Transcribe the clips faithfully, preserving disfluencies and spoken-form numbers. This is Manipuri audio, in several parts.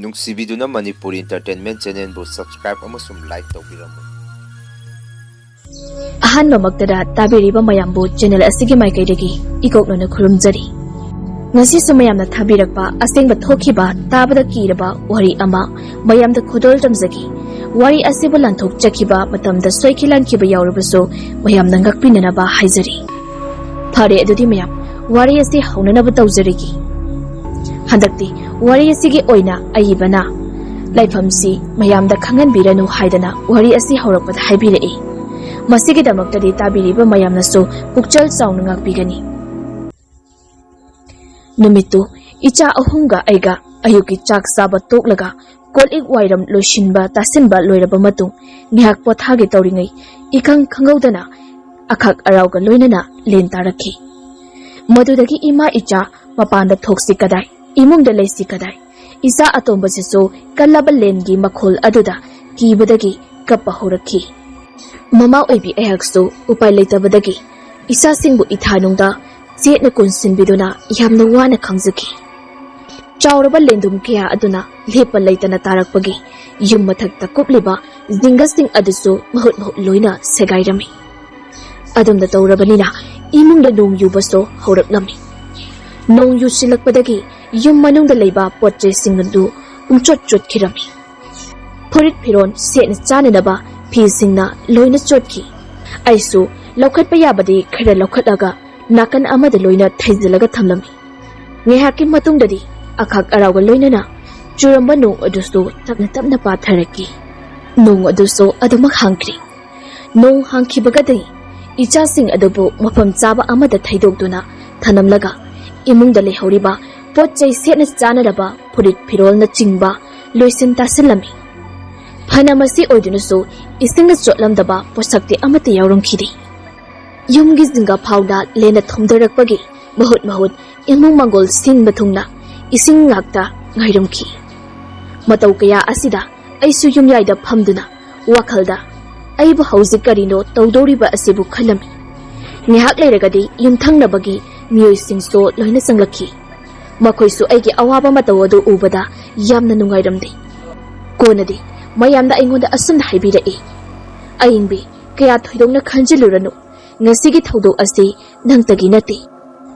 ꯅꯨꯡꯁꯤꯕꯤꯗꯨꯅ ꯃꯅꯤꯄꯨꯔ Entertainment Channelꯕꯨ subscribe ꯑꯃꯁꯨꯡ like ꯇꯧꯕꯤꯔꯝꯃꯨ꯫ ꯑꯍꯥꯟꯕꯃꯛꯇꯗ ꯇꯥꯕꯤꯔꯤꯕ ꯃꯌꯥꯝꯕꯨ channel ꯑꯁꯤꯒꯤ ꯃꯥꯏꯀꯩꯗꯒꯤ ꯏꯀꯣꯛꯅꯅ ꯈꯨꯔꯨꯝꯖꯔꯤ꯫ ꯉꯁꯤꯁꯨ ꯃꯌꯥꯝꯅ ꯊꯥꯕꯤꯔꯛꯄ ꯑꯁꯦꯡꯕ ꯊꯣꯛꯈꯤꯕ ꯇꯥꯕꯗ ꯀꯤꯔꯕ ꯋꯥꯔꯤ ꯑꯃ ꯃꯌꯥꯝꯗ ꯈꯨꯗꯣꯜ ꯇꯝꯖꯒꯦ꯫ ꯋꯥꯔꯤ ꯑꯁꯤꯕꯨ ꯂꯥꯟꯊꯣꯛꯆꯈꯤꯕ ꯃꯇꯝꯗ ꯁꯣꯏꯈꯤ ꯂꯥꯟꯈꯤꯕ ꯌꯥꯎꯔꯕꯁꯨ ꯃꯌꯥꯝꯅ ꯉꯥꯛꯄꯤꯅꯅꯕ ꯍꯥꯏꯖꯔꯤ꯫ ꯐꯔꯦ, ꯑꯗꯨꯗꯤ ꯃꯌꯥꯝ ꯋꯥꯔꯤ ꯑꯁꯤ ꯍꯧꯅꯅꯕ ꯇꯧꯖꯔꯒꯦ꯫ ꯍꯟꯗꯛꯇꯤ ꯋꯥꯔꯤ ꯑꯁꯤꯒꯤ ꯑꯣꯏꯅ ꯑꯏꯕꯅ ꯂꯩꯐꯝꯁꯤ ꯃꯌꯥꯝꯗ ꯈꯪꯍꯟꯕꯤꯔꯅꯨ ꯍꯥꯏꯗꯅ ꯋꯥꯔꯤ ꯑꯁꯤ ꯍꯧꯔꯛꯄꯗ ꯍꯥꯏꯕꯤꯔꯛꯏ꯫ ꯃꯁꯤꯒꯤꯗꯃꯛꯇꯗꯤ ꯇꯥꯕꯤꯔꯤꯕ ꯃꯌꯥꯝꯅꯁꯨ ꯄꯨꯛꯆꯦꯜ ꯆꯥꯎꯅ ꯉꯥꯛꯄꯤꯒꯅꯤ꯫ ꯅꯨꯃꯤꯠꯇꯨ ꯏꯆꯥ ꯑꯍꯨꯝꯒ ꯑꯩꯒ ꯑꯌꯨꯛꯀꯤ ꯆꯥꯛ ꯆꯥꯕ ꯇꯣꯛꯂꯒ ꯀꯣꯜ ꯂꯤꯛ ꯋꯥꯏꯔꯝ ꯂꯣꯏꯁꯤꯟꯕ ꯇꯥꯁꯤꯟꯕ ꯂꯣꯏꯔꯕ ꯃꯇꯨꯡ ꯉꯥꯏꯍꯥꯛ ꯄꯣꯊꯥꯒꯦ ꯇꯧꯔꯤꯉꯩ ꯏꯈꯪ ꯈꯪꯍꯧꯗꯅ ꯑꯈꯥꯛ ꯑꯔꯥꯎꯒ ꯂꯣꯏꯅꯅ ꯂꯦꯟ ꯇꯥꯔꯛꯈꯤ꯫ ꯃꯗꯨꯗꯒꯤ ꯏꯃꯥ ꯏꯆꯥ ꯃꯄꯥꯟꯗ ꯊꯣꯛꯁꯤ ꯀꯗꯥꯏ, ꯏꯃꯨꯡꯗ ꯂꯩꯁꯤ ꯀꯗꯥꯏ, ꯏꯆꯥ ꯑꯇꯣꯝꯕꯁꯤꯁꯨ ꯀꯜꯂꯕ ꯂꯦꯟꯒꯤ ꯃꯈꯣꯜ ꯑꯗꯨꯗ ꯀꯤꯕꯗꯒꯤ ꯀꯞꯄ ꯍꯧꯔꯛꯈꯤ꯫ ꯃꯃꯥ ꯑꯣꯏꯕꯤ ꯑꯩꯍꯥꯛꯁꯨ ꯎꯄꯥꯏ ꯂꯩꯇꯕꯗꯒꯤ ꯏꯆꯥꯁꯤꯡꯕꯨ ꯏꯊꯥꯅꯨꯡꯗ ꯆꯦꯠꯅ ꯀꯣꯟꯁꯤꯟꯕꯤꯗꯨꯅ ꯌꯥꯝꯅ ꯋꯥꯅ ꯈꯥꯡꯖꯈꯤ꯫ ꯆꯥꯎꯔꯕ ꯂꯦꯟꯗꯨꯝ ꯀꯌꯥ ꯑꯗꯨꯅ ꯂꯦꯞꯄ ꯂꯩꯇꯅ ꯇꯥꯔꯛꯄꯒꯤ ꯌꯨꯝ ꯃꯊꯛꯇ ꯀꯨꯞꯂꯤꯕ ꯖꯤꯡꯒꯁꯤꯡ ꯑꯗꯨꯁꯨ ꯃꯍꯨꯠ ꯃꯍꯨꯠ ꯂꯣꯏꯅ ꯁꯦꯒꯥꯏꯔꯝꯃꯤ꯫ ꯑꯗꯨꯝꯅ ꯇꯧꯔꯕꯅꯤꯅ ꯏꯃꯨꯡꯗ ꯅꯣꯡ ꯌꯨꯕꯁꯨ ꯍꯧꯔꯛꯂꯝꯃꯤ꯫ ꯅꯣꯡ ꯌꯨꯁꯤꯜꯂꯛꯄꯗꯒꯤ ꯌꯨꯝ ꯃꯅꯨꯡꯗ ꯂꯩꯕ ꯄꯣꯠ ꯆꯩꯁꯤꯡ ꯑꯗꯨ ꯄꯨꯡꯆꯣꯠ ꯆꯣꯠꯈꯤꯔꯝꯃꯤ꯫ ꯐꯨꯔꯤꯠ ꯐꯤꯔꯣꯜ ꯁꯦꯠꯅ ꯆꯥꯅꯅꯕ ꯐꯤꯁꯤꯡꯅ ꯂꯣꯏꯅ ꯆꯣꯠꯈꯤ꯫ ꯑꯩꯁꯨ ꯂꯧꯈꯠꯄ ꯌꯥꯕꯗꯤ ꯈꯔ ꯂꯧꯈꯠꯂꯒ ꯅꯥꯀꯟ ꯑꯃꯗ ꯂꯣꯏꯅ ꯊꯩꯖꯤꯜꯂꯒ ꯊꯝꯂꯝꯃꯤ꯫ ꯉꯥꯏꯍꯥꯛꯀꯤ ꯃꯇꯨꯡꯗꯗꯤ ꯑꯈꯥꯛ ꯑꯔꯥꯎꯒ ꯂꯣꯏꯅꯅ ꯆꯨꯔꯝꯕ ꯅꯣꯡ ꯑꯗꯨꯁꯨ ꯇꯞꯅ ꯇꯞꯅ ꯄꯥꯊꯔꯛꯈꯤ꯫ ꯅꯣꯡ ꯑꯗꯨꯁꯨ ꯑꯗꯨꯃꯛ ꯍꯥꯡꯈ꯭ꯔꯦ꯫ ꯅꯣꯡ ꯍꯥꯡꯈꯤꯕꯒꯗꯤ ꯏꯆꯥꯁꯤꯡ ꯑꯗꯨꯕꯨ ꯃꯐꯝ ꯆꯥꯕ ꯑꯃꯗ ꯊꯩꯗꯣꯛꯇꯨꯅ ꯊꯅꯝꯂꯒ ꯏꯃꯨꯡꯗ ꯂꯩꯍꯧꯔꯤꯕ ꯄꯣꯠ ꯆꯩ ꯁꯦꯠꯅ ꯆꯥꯅꯔꯕ ꯐꯨꯔꯤꯠ ꯐꯤꯔꯣꯜꯅꯆꯤꯡꯕ ꯂꯣꯏꯁꯤꯟ ꯇꯥꯁꯤꯜꯂꯝꯃꯤ꯫ ꯐꯅ ꯃꯁꯤ ꯑꯣꯏꯗꯨꯅꯁꯨ ꯏꯁꯤꯡꯅ ꯆꯣꯠꯂꯝꯗꯕ ꯄꯣꯠꯁꯛꯇꯤ ꯑꯃꯠꯇ ꯌꯥꯎꯔꯝꯈꯤꯗꯦ꯫ ꯌꯨꯝꯒꯤ ꯖꯤꯡꯒ ꯐꯥꯎꯗ ꯂꯦꯟꯅ ꯊꯨꯝꯊꯔꯛꯄꯒꯤ ꯃꯍꯨꯠ ꯃꯍꯨꯠ ꯏꯃꯨꯡ ꯃꯪꯒꯣꯜ ꯁꯤꯟꯕ ꯊꯨꯡꯅ ꯏꯁꯤꯡ ꯉꯥꯛꯇ ꯉꯥꯏꯔꯝꯈꯤ꯫ ꯃꯇꯧ ꯀꯌꯥ ꯑꯁꯤꯗ ꯑꯩꯁꯨ ꯌꯨꯝꯌꯥꯏꯗ ꯐꯝꯗꯨꯅ ꯋꯥꯈꯜꯗ ꯑꯩꯕꯨ ꯍꯧꯖꯤꯛ ꯀꯔꯤꯅꯣ ꯇꯧꯗꯧꯔꯤꯕ ꯑꯁꯤꯕꯨ ꯈꯜꯂꯝꯃꯤ꯫ ꯉꯥꯏꯍꯥꯛ ꯂꯩꯔꯒꯗꯤ ꯌꯨꯝꯊꯪꯅꯕꯒꯤ ꯃꯤꯑꯣꯏꯁꯤꯡꯁꯨ ꯂꯣꯏꯅ ꯆꯪꯂꯛꯈꯤ꯫ ꯃꯈꯣꯏꯁꯨ ꯑꯩꯒꯤ ꯑꯋꯥꯕ ꯃꯇꯧ ꯑꯗꯨ ꯎꯕꯗ ꯌꯥꯝꯅ ꯅꯨꯡꯉꯥꯏꯔꯝꯗꯦ꯫ ꯀꯣꯟꯅꯗꯤ ꯃꯌꯥꯝꯅ ꯑꯩꯉꯣꯟꯗ ꯑꯁꯨꯝꯅ ꯍꯥꯏꯕꯤꯔꯛꯏ, "ꯑꯌꯤꯡꯕꯤ, ꯀꯌꯥ ꯊꯣꯏꯗꯣꯛꯅ ꯈꯟꯖꯤꯜꯂꯨꯔꯅꯨ꯫ ꯉꯁꯤꯒꯤ ꯊꯧꯗꯣꯛ ꯑꯁꯤ ꯅꯪꯇꯒꯤ ꯅꯠꯇꯦ,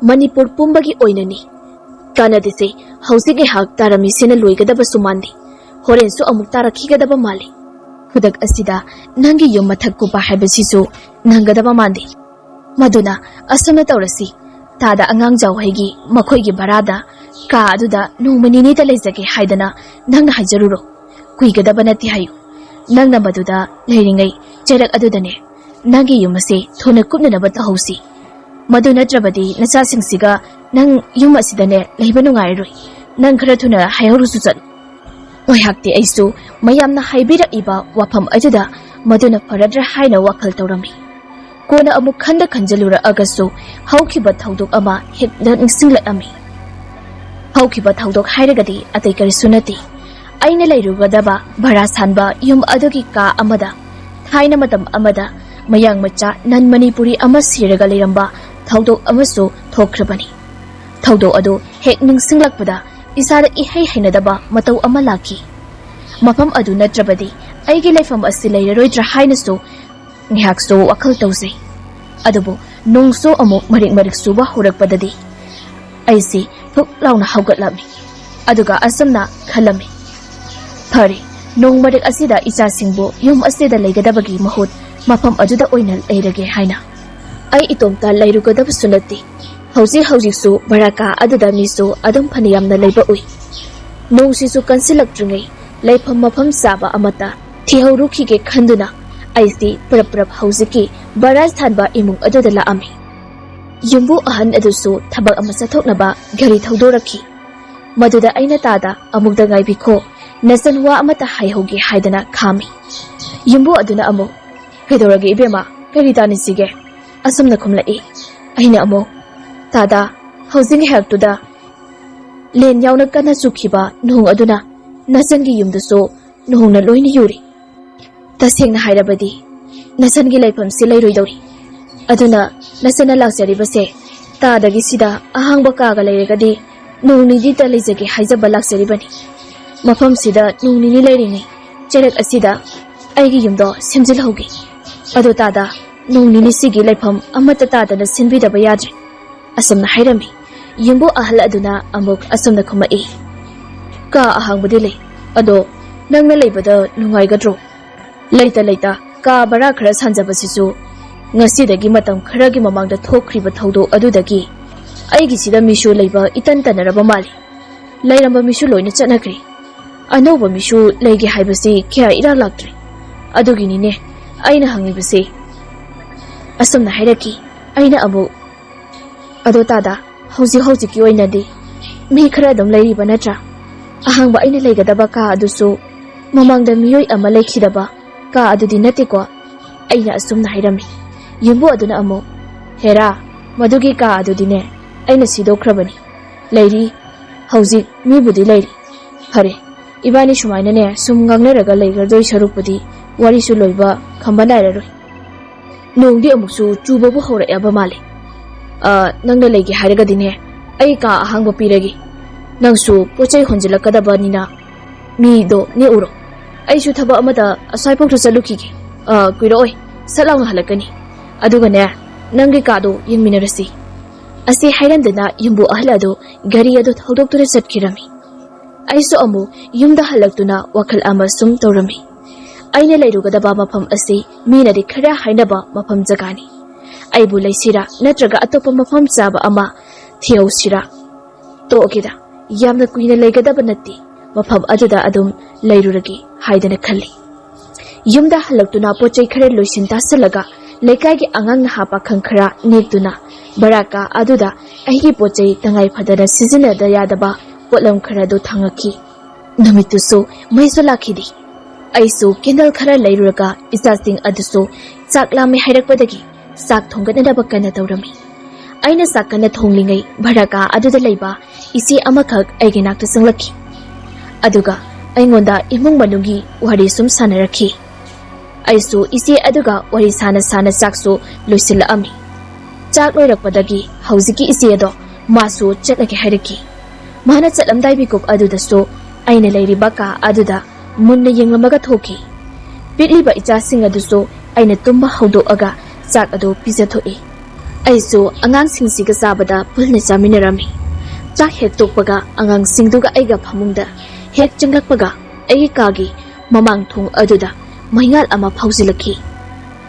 ꯃꯅꯤꯄꯨꯔ ꯄꯨꯝꯕꯒꯤ ꯑꯣꯏꯅꯅꯤ꯫ ꯀꯥꯟꯅꯗꯦꯁꯦ, ꯍꯧꯖꯤꯛ ꯉꯥꯏꯍꯥꯛ ꯇꯥꯔꯝꯃꯤꯁꯤꯅ ꯂꯣꯏꯒꯗꯕꯁꯨ ꯃꯥꯟꯗꯦ꯫ ꯍꯣꯔꯦꯟꯁꯨ ꯑꯃꯨꯛ ꯇꯥꯔꯛꯈꯤꯒꯗꯕ ꯃꯥꯜꯂꯤ꯫ ꯈꯨꯗꯛ ꯑꯁꯤꯗ ꯅꯪꯒꯤ ꯌꯨꯝ ꯃꯊꯛ ꯀꯨꯞꯄ ꯍꯥꯏꯕꯁꯤꯁꯨ ꯅꯪꯒꯗꯕ ꯃꯥꯟꯗꯦ꯫ ꯃꯗꯨꯅ ꯑꯁꯨꯝꯅ ꯇꯧꯔꯁꯤ, ꯇꯥꯗ ꯑꯉꯥꯡ ꯖꯥꯎꯍꯩꯒꯤ ꯃꯈꯣꯏꯒꯤ ꯚꯔꯥꯗ ꯀꯥ ꯑꯗꯨꯗ ꯅꯣꯡꯃ ꯅꯤꯅꯤꯗ ꯂꯩꯖꯒꯦ ꯍꯥꯏꯗꯅ ꯅꯪꯅ ꯍꯥꯏꯖꯔꯨꯔꯣ꯫ ꯀꯨꯏꯒꯗꯕ ꯅꯠꯇꯦ ꯍꯥꯏꯌꯨ꯫ ꯅꯪꯅ ꯃꯗꯨꯗ ꯂꯩꯔꯤꯉꯩ ꯆꯩꯔꯛ ꯑꯗꯨꯗꯅꯦ ꯅꯪꯒꯤ ꯌꯨꯝ ꯑꯁꯤ ꯊꯨꯅ ꯀꯨꯞꯅꯅꯕ ꯇꯧꯍꯧꯁꯤ꯫ ꯃꯗꯨ ꯅꯠꯇ꯭ꯔꯕꯗꯤ ꯅꯆꯥꯁꯤꯡꯁꯤꯒ ꯅꯪ ꯌꯨꯝ ꯑꯁꯤꯗꯅꯦ ꯂꯩꯕ ꯅꯨꯡꯉꯥꯏꯔꯔꯣꯏ꯫ ꯅꯪ ꯈꯔ ꯊꯨꯅ ꯍꯥꯏꯍꯧꯔꯁꯨ ꯆꯠꯂꯨ꯫" ꯉꯥꯏꯍꯥꯛꯇꯤ ꯑꯩꯁꯨ ꯃꯌꯥꯝꯅ ꯍꯥꯏꯕꯤꯔꯛꯏꯕ ꯋꯥꯐꯝ ꯑꯗꯨꯗ ꯃꯗꯨꯅ ꯐꯔꯗ꯭ꯔꯥ ꯍꯥꯏꯅ ꯋꯥꯈꯜ ꯇꯧꯔꯝꯃꯤ꯫ ꯀꯣꯟꯅ ꯑꯃꯨꯛ ꯈꯟꯗ ꯈꯟꯖꯤꯜꯂꯨꯔꯛꯑꯒꯁꯨ ꯍꯧꯈꯤꯕ ꯊꯧꯗꯣꯛ ꯑꯃ ꯍꯦꯛꯇ ꯅꯤꯡꯁꯤꯡꯂꯛꯂꯝꯃꯤ꯫ ꯍꯧꯈꯤꯕ ꯊꯧꯗꯣꯛ ꯍꯥꯏꯔꯒꯗꯤ ꯑꯇꯩ ꯀꯔꯤꯁꯨ ꯅꯠꯇꯦ꯫ ꯑꯩꯅ ꯂꯩꯔꯨꯒꯗꯕ ꯚꯔꯥ ꯁꯥꯟꯕ ꯌꯨꯝ ꯑꯗꯨꯒꯤ ꯀꯥ ꯑꯃꯗ ꯊꯥꯏꯅ ꯃꯇꯝ ꯑꯃꯗ ꯃꯌꯥꯡ ꯃꯆꯥ ꯅꯟ ꯃꯅꯤꯄꯨꯔꯤ ꯑꯃ ꯁꯤꯔꯒ ꯂꯩꯔꯝꯕ ꯊꯧꯗꯣꯛ ꯑꯃꯁꯨ ꯊꯣꯛꯈ꯭ꯔꯕꯅꯤ꯫ ꯊꯧꯗꯣꯛ ꯑꯗꯨ ꯍꯦꯛ ꯅꯤꯡꯁꯤꯡꯂꯛꯄꯗ ꯏꯁꯥꯗ ꯏꯍꯩ ꯍꯩꯅꯗꯕ ꯃꯇꯧ ꯑꯃ ꯂꯥꯛꯈꯤ꯫ ꯃꯐꯝ ꯑꯗꯨ ꯅꯠꯇ꯭ꯔꯕꯗꯤ ꯑꯩꯒꯤ ꯂꯩꯐꯝ ꯑꯁꯤ ꯂꯩꯔꯔꯣꯏꯗ꯭ꯔꯥ ꯍꯥꯏꯅꯁꯨ ꯉꯥꯏꯍꯥꯛꯁꯨ ꯋꯥꯈꯜ ꯇꯧꯖꯩ꯫ ꯑꯗꯨꯕꯨ ꯅꯣꯡꯁꯨ ꯑꯃꯨꯛ ꯃꯔꯤꯛ ꯃꯔꯤꯛ ꯆꯨꯕ ꯍꯧꯔꯛꯄꯗꯗꯤ ꯑꯩꯁꯤ ꯊꯨꯛ ꯂꯥꯎꯅ ꯍꯧꯒꯠꯂꯝꯃꯤ꯫ ꯑꯗꯨꯒ ꯑꯁꯨꯝꯅ ꯈꯜꯂꯝꯃꯤ, "ꯐꯔꯦ, ꯅꯣꯡ ꯃꯔꯛ ꯑꯁꯤꯗ ꯏꯆꯥꯁꯤꯡꯕꯨ ꯌꯨꯝ ꯑꯁꯤꯗ ꯂꯩꯒꯗꯕꯒꯤ ꯃꯍꯨꯠ ꯃꯐꯝ ꯑꯗꯨꯗ ꯑꯣꯏꯅ ꯂꯩꯔꯒꯦ" ꯍꯥꯏꯅ꯫ ꯑꯩ ꯏꯇꯣꯝꯇ ꯂꯩꯔꯨꯒꯗꯕꯁꯨ ꯅꯠꯇꯦ꯫ ꯍꯧꯖꯤꯛ ꯍꯧꯖꯤꯛꯁꯨ ꯚꯔꯥ ꯀꯥ ꯑꯗꯨꯗ ꯃꯤꯁꯨ ꯑꯗꯨꯝ ꯐꯅꯌꯥꯝꯅ ꯂꯩꯕ ꯎꯏ꯫ ꯅꯣꯡꯁꯤꯁꯨ ꯀꯟꯁꯤꯜꯂꯛꯇ꯭ꯔꯤꯉꯩ ꯂꯩꯐꯝ ꯃꯐꯝ ꯆꯥꯕ ꯑꯃꯠꯇ ꯊꯤꯍꯧꯔꯨꯈꯤꯒꯦ ꯈꯟꯗꯨꯅ ꯑꯩꯁꯤ ꯄꯨꯔꯞ ꯄꯨꯔꯞ ꯍꯧꯖꯤꯛꯀꯤ ꯚꯔꯥ ꯁꯥꯟꯕ ꯏꯃꯨꯡ ꯑꯗꯨꯗ ꯂꯥꯛꯑꯝꯃꯤ꯫ ꯌꯨꯝꯕꯨ ꯑꯍꯟ ꯑꯗꯨꯁꯨ ꯊꯕꯛ ꯑꯃ ꯆꯠꯊꯣꯛꯅꯕ ꯒꯥꯔꯤ ꯊꯧꯗꯣꯔꯛꯈꯤ꯫ ꯃꯗꯨꯗ ꯑꯩꯅ ꯇꯥꯗ, "ꯑꯃꯨꯛꯇ ꯉꯥꯏꯕꯤꯈꯣ, ꯅꯆꯟ ꯋꯥ ꯑꯃꯇ ꯍꯥꯏꯍꯧꯒꯦ" ꯍꯥꯏꯗꯅ ꯈꯥꯝꯃꯤ꯫ ꯌꯨꯝꯕꯨ ꯑꯗꯨꯅ ꯑꯃꯨꯛ, "ꯀꯩꯗꯧꯔꯒꯦ ꯏꯕꯦꯝꯃ, ꯀꯔꯤ ꯇꯥꯅꯁꯤꯒꯦ? ꯑꯁꯨꯝꯅ ꯈꯨꯝꯂꯛꯏ꯫ ꯑꯩꯅ ꯑꯃꯨꯛ, "ꯇꯥꯗ, ꯍꯧꯖꯤꯛ ꯉꯥꯏꯍꯥꯛꯇꯨꯗ ꯂꯦꯟ ꯌꯥꯎꯅ ꯀꯟꯅ ꯆꯨꯈꯤꯕ ꯅꯣꯡ ꯑꯗꯨꯅ ꯅꯆꯟꯒꯤ ꯌꯨꯝꯗꯨꯁꯨ ꯅꯣꯡꯅ ꯂꯣꯏꯅ ꯌꯨꯔꯤ꯫ ꯇꯁꯦꯡꯅ ꯍꯥꯏꯔꯕꯗꯤ ꯅꯆꯟꯒꯤ ꯂꯩꯐꯝꯁꯤ ꯂꯩꯔꯣꯏꯗꯧꯔꯤ꯫ ꯑꯗꯨꯅ ꯅꯆꯟꯅ ꯂꯥꯛꯆꯔꯤꯕꯁꯦ ꯇꯥꯗꯒꯤ ꯁꯤꯗ ꯑꯍꯥꯡꯕ ꯀꯥꯒ ꯂꯩꯔꯒꯗꯤ ꯅꯣꯡ ꯅꯤꯅꯤꯇ ꯂꯩꯖꯒꯦ ꯍꯥꯏꯖꯕ ꯂꯥꯛꯆꯔꯤꯕꯅꯤ꯫ ꯃꯐꯝꯁꯤꯗ ꯅꯣꯡ ꯅꯤꯅꯤ ꯂꯩꯔꯤꯉꯩ ꯆꯩꯔꯛ ꯑꯁꯤꯗ ꯑꯩꯒꯤ ꯌꯨꯝꯗꯣ ꯁꯦꯝꯖꯤꯜꯍꯧꯒꯦ꯫ ꯑꯗꯣ ꯇꯥꯗ, ꯅꯣꯡ ꯅꯤꯅꯤꯁꯤꯒꯤ ꯂꯩꯐꯝ ꯑꯃꯠꯇ ꯇꯥꯗꯅ ꯁꯤꯟꯕꯤꯗꯕ ꯌꯥꯗ꯭ꯔꯦ꯫ ꯑꯁꯨꯝꯅ ꯍꯥꯏꯔꯝꯃꯤ꯫ ꯌꯨꯝꯕꯨ ꯑꯍꯜ ꯑꯗꯨꯅ ꯑꯃꯨꯛ ꯑꯁꯨꯝꯅ ꯈꯨꯝꯃꯛꯏ, ꯀꯥ ꯑꯍꯥꯡꯕꯗꯤ ꯂꯩ, ꯑꯗꯣ ꯅꯪꯅ ꯂꯩꯕꯗ ꯅꯨꯡꯉꯥꯏꯒꯗ꯭ꯔꯣ? ꯂꯩꯇ ꯂꯩꯇ ꯀꯥ ꯚꯔꯥ ꯈꯔ ꯁꯥꯟꯖꯕꯁꯤꯁꯨ ꯉꯁꯤꯗꯒꯤ ꯃꯇꯝ ꯈꯔꯒꯤ ꯃꯃꯥꯡꯗ ꯊꯣꯛꯈ꯭ꯔꯤꯕ ꯊꯧꯗꯣꯛ ꯑꯗꯨꯗꯒꯤ ꯑꯩꯒꯤꯁꯤꯗ ꯃꯤꯁꯨ ꯂꯩꯕ ꯏꯇꯟ ꯇꯟꯅꯔꯕ ꯃꯥꯜꯂꯤ꯫ ꯂꯩꯔꯝꯕ ꯃꯤꯁꯨ ꯂꯣꯏꯅ ꯆꯠꯅꯈ꯭ꯔꯦ꯫ ꯑꯅꯧꯕ ꯃꯤꯁꯨ ꯂꯩꯒꯦ ꯍꯥꯏꯕꯁꯤ ꯀꯌꯥ ꯏꯔꯥꯛ ꯂꯥꯛꯇ꯭ꯔꯦ꯫ ꯑꯗꯨꯒꯤꯅꯤꯅꯦ ꯑꯩꯅ ꯍꯪꯉꯤꯕꯁꯦ꯫ ꯑꯁꯨꯝꯅ ꯍꯥꯏꯔꯛꯈꯤ꯫ ꯑꯩꯅ ꯑꯃꯨꯛ, ꯑꯗꯣ ꯇꯥꯗ, ꯍꯧꯖꯤꯛ ꯍꯧꯖꯤꯛꯀꯤ ꯑꯣꯏꯅꯗꯤ ꯃꯤ ꯈꯔ ꯑꯗꯨꯝ ꯂꯩꯔꯤꯕ ꯅꯠꯇ꯭ꯔꯥ? ꯑꯍꯥꯡꯕ ꯑꯩꯅ ꯂꯩꯒꯗꯕ ꯀꯥ ꯑꯗꯨꯁꯨ ꯃꯃꯥꯡꯗ ꯃꯤꯑꯣꯏ ꯑꯃ ꯂꯩꯈꯤꯗꯕ ꯀꯥ ꯑꯗꯨꯗꯤ ꯅꯠꯇꯦꯀꯣ? ꯑꯩꯅ ꯑꯁꯨꯝꯅ ꯍꯥꯏꯔꯝꯃꯤ꯫ ꯌꯨꯝꯕꯨ ꯑꯗꯨꯅ ꯑꯃꯨꯛ, ꯍꯦꯔꯥ, ꯃꯗꯨꯒꯤ ꯀꯥ ꯑꯗꯨꯗꯤꯅꯦ ꯑꯩꯅ ꯁꯤꯗꯣꯛꯈ꯭ꯔꯕꯅꯤ꯫ ꯂꯩꯔꯤ, ꯍꯧꯖꯤꯛ ꯃꯤꯕꯨꯗꯤ ꯂꯩꯔꯤ꯫ ꯐꯔꯦ, ꯏꯕꯥꯅꯤ ꯁꯨꯃꯥꯏꯅꯅꯦ ꯁꯨꯝ ꯉꯥꯡꯅꯔꯒ ꯂꯩꯈ꯭ꯔꯗꯣꯏ ꯁꯔꯨꯛꯄꯨꯗꯤ ꯋꯥꯔꯤꯁꯨ ꯂꯣꯏꯕ ꯈꯝꯕ ꯅꯥꯏꯔꯔꯣꯏ꯫ ꯅꯣꯡꯗꯤ ꯑꯃꯨꯛꯁꯨ ꯆꯨꯕꯕꯨ ꯍꯧꯔꯛꯑꯕ ꯃꯥꯜꯂꯦ꯫ ꯑ, ꯅꯪꯅ ꯂꯩꯒꯦ ꯍꯥꯏꯔꯒꯗꯤꯅꯦ ꯑꯩ ꯀꯥ ꯑꯍꯥꯡꯕ ꯄꯤꯔꯒꯦ꯫ ꯅꯪꯁꯨ ꯄꯣꯠ ꯆꯩ ꯍꯣꯟꯖꯤꯜꯂꯛꯀꯗꯕꯅꯤꯅ ꯃꯤꯗꯣ ꯅꯦꯛꯎꯔꯣ꯫ ꯑꯩꯁꯨ ꯊꯕꯛ ꯑꯃꯗ ꯑꯁ꯭ꯋꯥꯏꯐꯥꯎꯗ ꯆꯠꯂꯨꯈꯤꯒꯦ꯫ ꯑ, ꯀꯨꯏꯔꯛꯑꯣꯏ, ꯁꯠ ꯂꯥꯎꯅ ꯍꯜꯂꯛꯀꯅꯤ꯫ ꯑꯗꯨꯒꯅꯦ, ꯅꯪꯒꯤ ꯀꯥꯗꯣ ꯌꯦꯡꯃꯤꯟꯅꯔꯁꯤ꯫ ꯑꯁꯤ ꯍꯥꯏꯔꯝꯗꯅ ꯌꯨꯝꯕꯨ ꯑꯍꯜ ꯑꯗꯨ ꯒꯥꯔꯤ ꯑꯗꯨ ꯊꯧꯗꯣꯛꯇꯨꯅ ꯆꯠꯈꯤꯔꯝꯃꯤ꯫ ꯑꯩꯁꯨ ꯑꯃꯨꯛ ꯌꯨꯝꯗ ꯍꯜꯂꯛꯇꯨꯅ ꯋꯥꯈꯜ ꯑꯃ ꯁꯨꯝ ꯇꯧꯔꯝꯃꯤ꯫ ꯑꯩꯅ ꯂꯩꯔꯨꯒꯗꯕ ꯃꯐꯝ ꯑꯁꯤ ꯃꯤꯅꯗꯤ ꯈꯔ ꯍꯥꯏꯅꯕ ꯃꯐꯝ ꯖꯒꯥꯅꯤ꯫ ꯑꯩꯕꯨ ꯂꯩꯁꯤꯔꯥ ꯅꯠꯇ꯭ꯔꯒ ꯑꯇꯣꯞꯄ ꯃꯐꯝ ꯆꯥꯕ ꯑꯃ ꯊꯤꯍꯧꯁꯤꯔꯥ? ꯇꯣꯛꯑꯒꯦꯗ, ꯌꯥꯝꯅ ꯀꯨꯏꯅ ꯂꯩꯒꯗꯕ ꯅꯠꯇꯦ, ꯃꯐꯝ ꯑꯗꯨꯗ ꯑꯗꯨꯝ ꯂꯩꯔꯨꯔꯒꯦ ꯍꯥꯏꯗꯅ ꯈꯜꯂꯤ꯫ ꯌꯨꯝꯗ ꯍꯜꯂꯛꯇꯨꯅ ꯄꯣꯠ ꯆꯩ ꯈꯔ ꯂꯣꯏꯁꯤꯟ ꯇꯥꯁꯤꯜꯂꯒ ꯂꯩꯀꯥꯏꯒꯤ ꯑꯉꯥꯡ ꯅꯍꯥ ꯄꯥꯈꯪ ꯈꯔ ꯅꯦꯛꯇꯨꯅ ꯚꯔꯥ ꯀꯥ ꯑꯗꯨꯗ ꯑꯩꯒꯤ ꯄꯣꯠ ꯆꯩ ꯇꯉꯥꯏ ꯐꯗꯅ ꯁꯤꯖꯤꯟꯅꯗ ꯌꯥꯗꯕ ꯄꯣꯠꯂꯝ ꯈꯔꯗꯨ ꯊꯥꯡꯉꯛꯈꯤ꯫ ꯅꯨꯃꯤꯠꯇꯨꯁꯨ ꯃꯩꯁꯨ ꯂꯥꯛꯈꯤꯗꯦ꯫ ꯑꯩꯁꯨ ꯀꯦꯟꯗꯜ ꯈꯔ ꯂꯩꯔꯨꯔꯒ ꯏꯆꯥꯁꯤꯡ ꯑꯗꯨꯁꯨ ꯆꯥꯛ ꯂꯥꯝꯃꯦ ꯍꯥꯏꯔꯛꯄꯗꯒꯤ ꯆꯥꯛ ꯊꯣꯡꯒꯠꯅꯅꯕ ꯀꯟꯅ ꯇꯧꯔꯝꯃꯤ꯫ ꯑꯩꯅ ꯆꯥꯛ ꯀꯟꯅ ꯊꯣꯡꯂꯤꯉꯩ ꯚꯔꯥ ꯀꯥ ꯑꯗꯨꯗ ꯂꯩꯕ ꯏꯆꯦ ꯑꯃꯈꯛ ꯑꯩꯒꯤ ꯅꯥꯛꯇ ꯆꯪꯂꯛꯈꯤ꯫ ꯑꯗꯨꯒ ꯑꯩꯉꯣꯟꯗ ꯏꯃꯨꯡ ꯃꯅꯨꯡꯒꯤ ꯋꯥꯔꯤ ꯁꯨꯝ ꯁꯥꯟꯅꯔꯛꯈꯤ꯫ ꯑꯩꯁꯨ ꯏꯆꯦ ꯑꯗꯨꯒ ꯋꯥꯔꯤ ꯁꯥꯅ ꯁꯥꯅ ꯆꯥꯛꯁꯨ ꯂꯣꯏꯁꯤꯜꯂꯛꯑꯝꯃꯤ꯫ ꯆꯥꯛ ꯂꯣꯏꯔꯛꯄꯗꯒꯤ ꯍꯧꯖꯤꯛꯀꯤ ꯏꯆꯦ ꯑꯗꯣ ꯃꯥꯁꯨ ꯆꯠꯂꯒꯦ ꯍꯥꯏꯔꯛꯈꯤ꯫ ꯃꯥꯅ ꯆꯠꯂꯝꯗꯥꯏ ꯃꯤꯀꯨꯞ ꯑꯗꯨꯗꯁꯨ ꯑꯩꯅ ꯂꯩꯔꯤꯕ ꯀꯥ ꯑꯗꯨꯗ ꯃꯨꯟꯅ ꯌꯦꯡꯂꯝꯃꯒ ꯊꯣꯛꯈꯤ꯫ ꯄꯤꯛꯂꯤꯕ ꯏꯆꯥꯁꯤꯡ ꯑꯗꯨꯁꯨ ꯑꯩꯅ ꯇꯨꯝꯕ ꯍꯧꯗꯣꯛꯑꯒ ꯆꯥꯛ ꯑꯗꯨ ꯄꯤꯖꯊꯣꯛꯏ꯫ ꯑꯩꯁꯨ ꯑꯉꯥꯡꯁꯤꯡꯁꯤꯒ ꯆꯥꯕꯗ ꯄꯨꯟꯅ ꯆꯥꯃꯤꯟꯅꯔꯝꯃꯤ꯫ ꯆꯥꯛ ꯍꯦꯛ ꯇꯣꯛꯄꯒ ꯑꯉꯥꯡꯁꯤꯡꯗꯨꯒ ꯑꯩꯒ ꯐꯃꯨꯡꯗ ꯍꯦꯛ ꯆꯪꯂꯛꯄꯒ ꯑꯩꯒꯤ ꯀꯥꯒꯤ ꯃꯃꯥꯡ ꯊꯣꯡ ꯑꯗꯨꯗ ꯃꯩꯉꯥꯜ ꯑꯃ ꯐꯥꯎꯖꯤꯜꯂꯛꯈꯤ꯫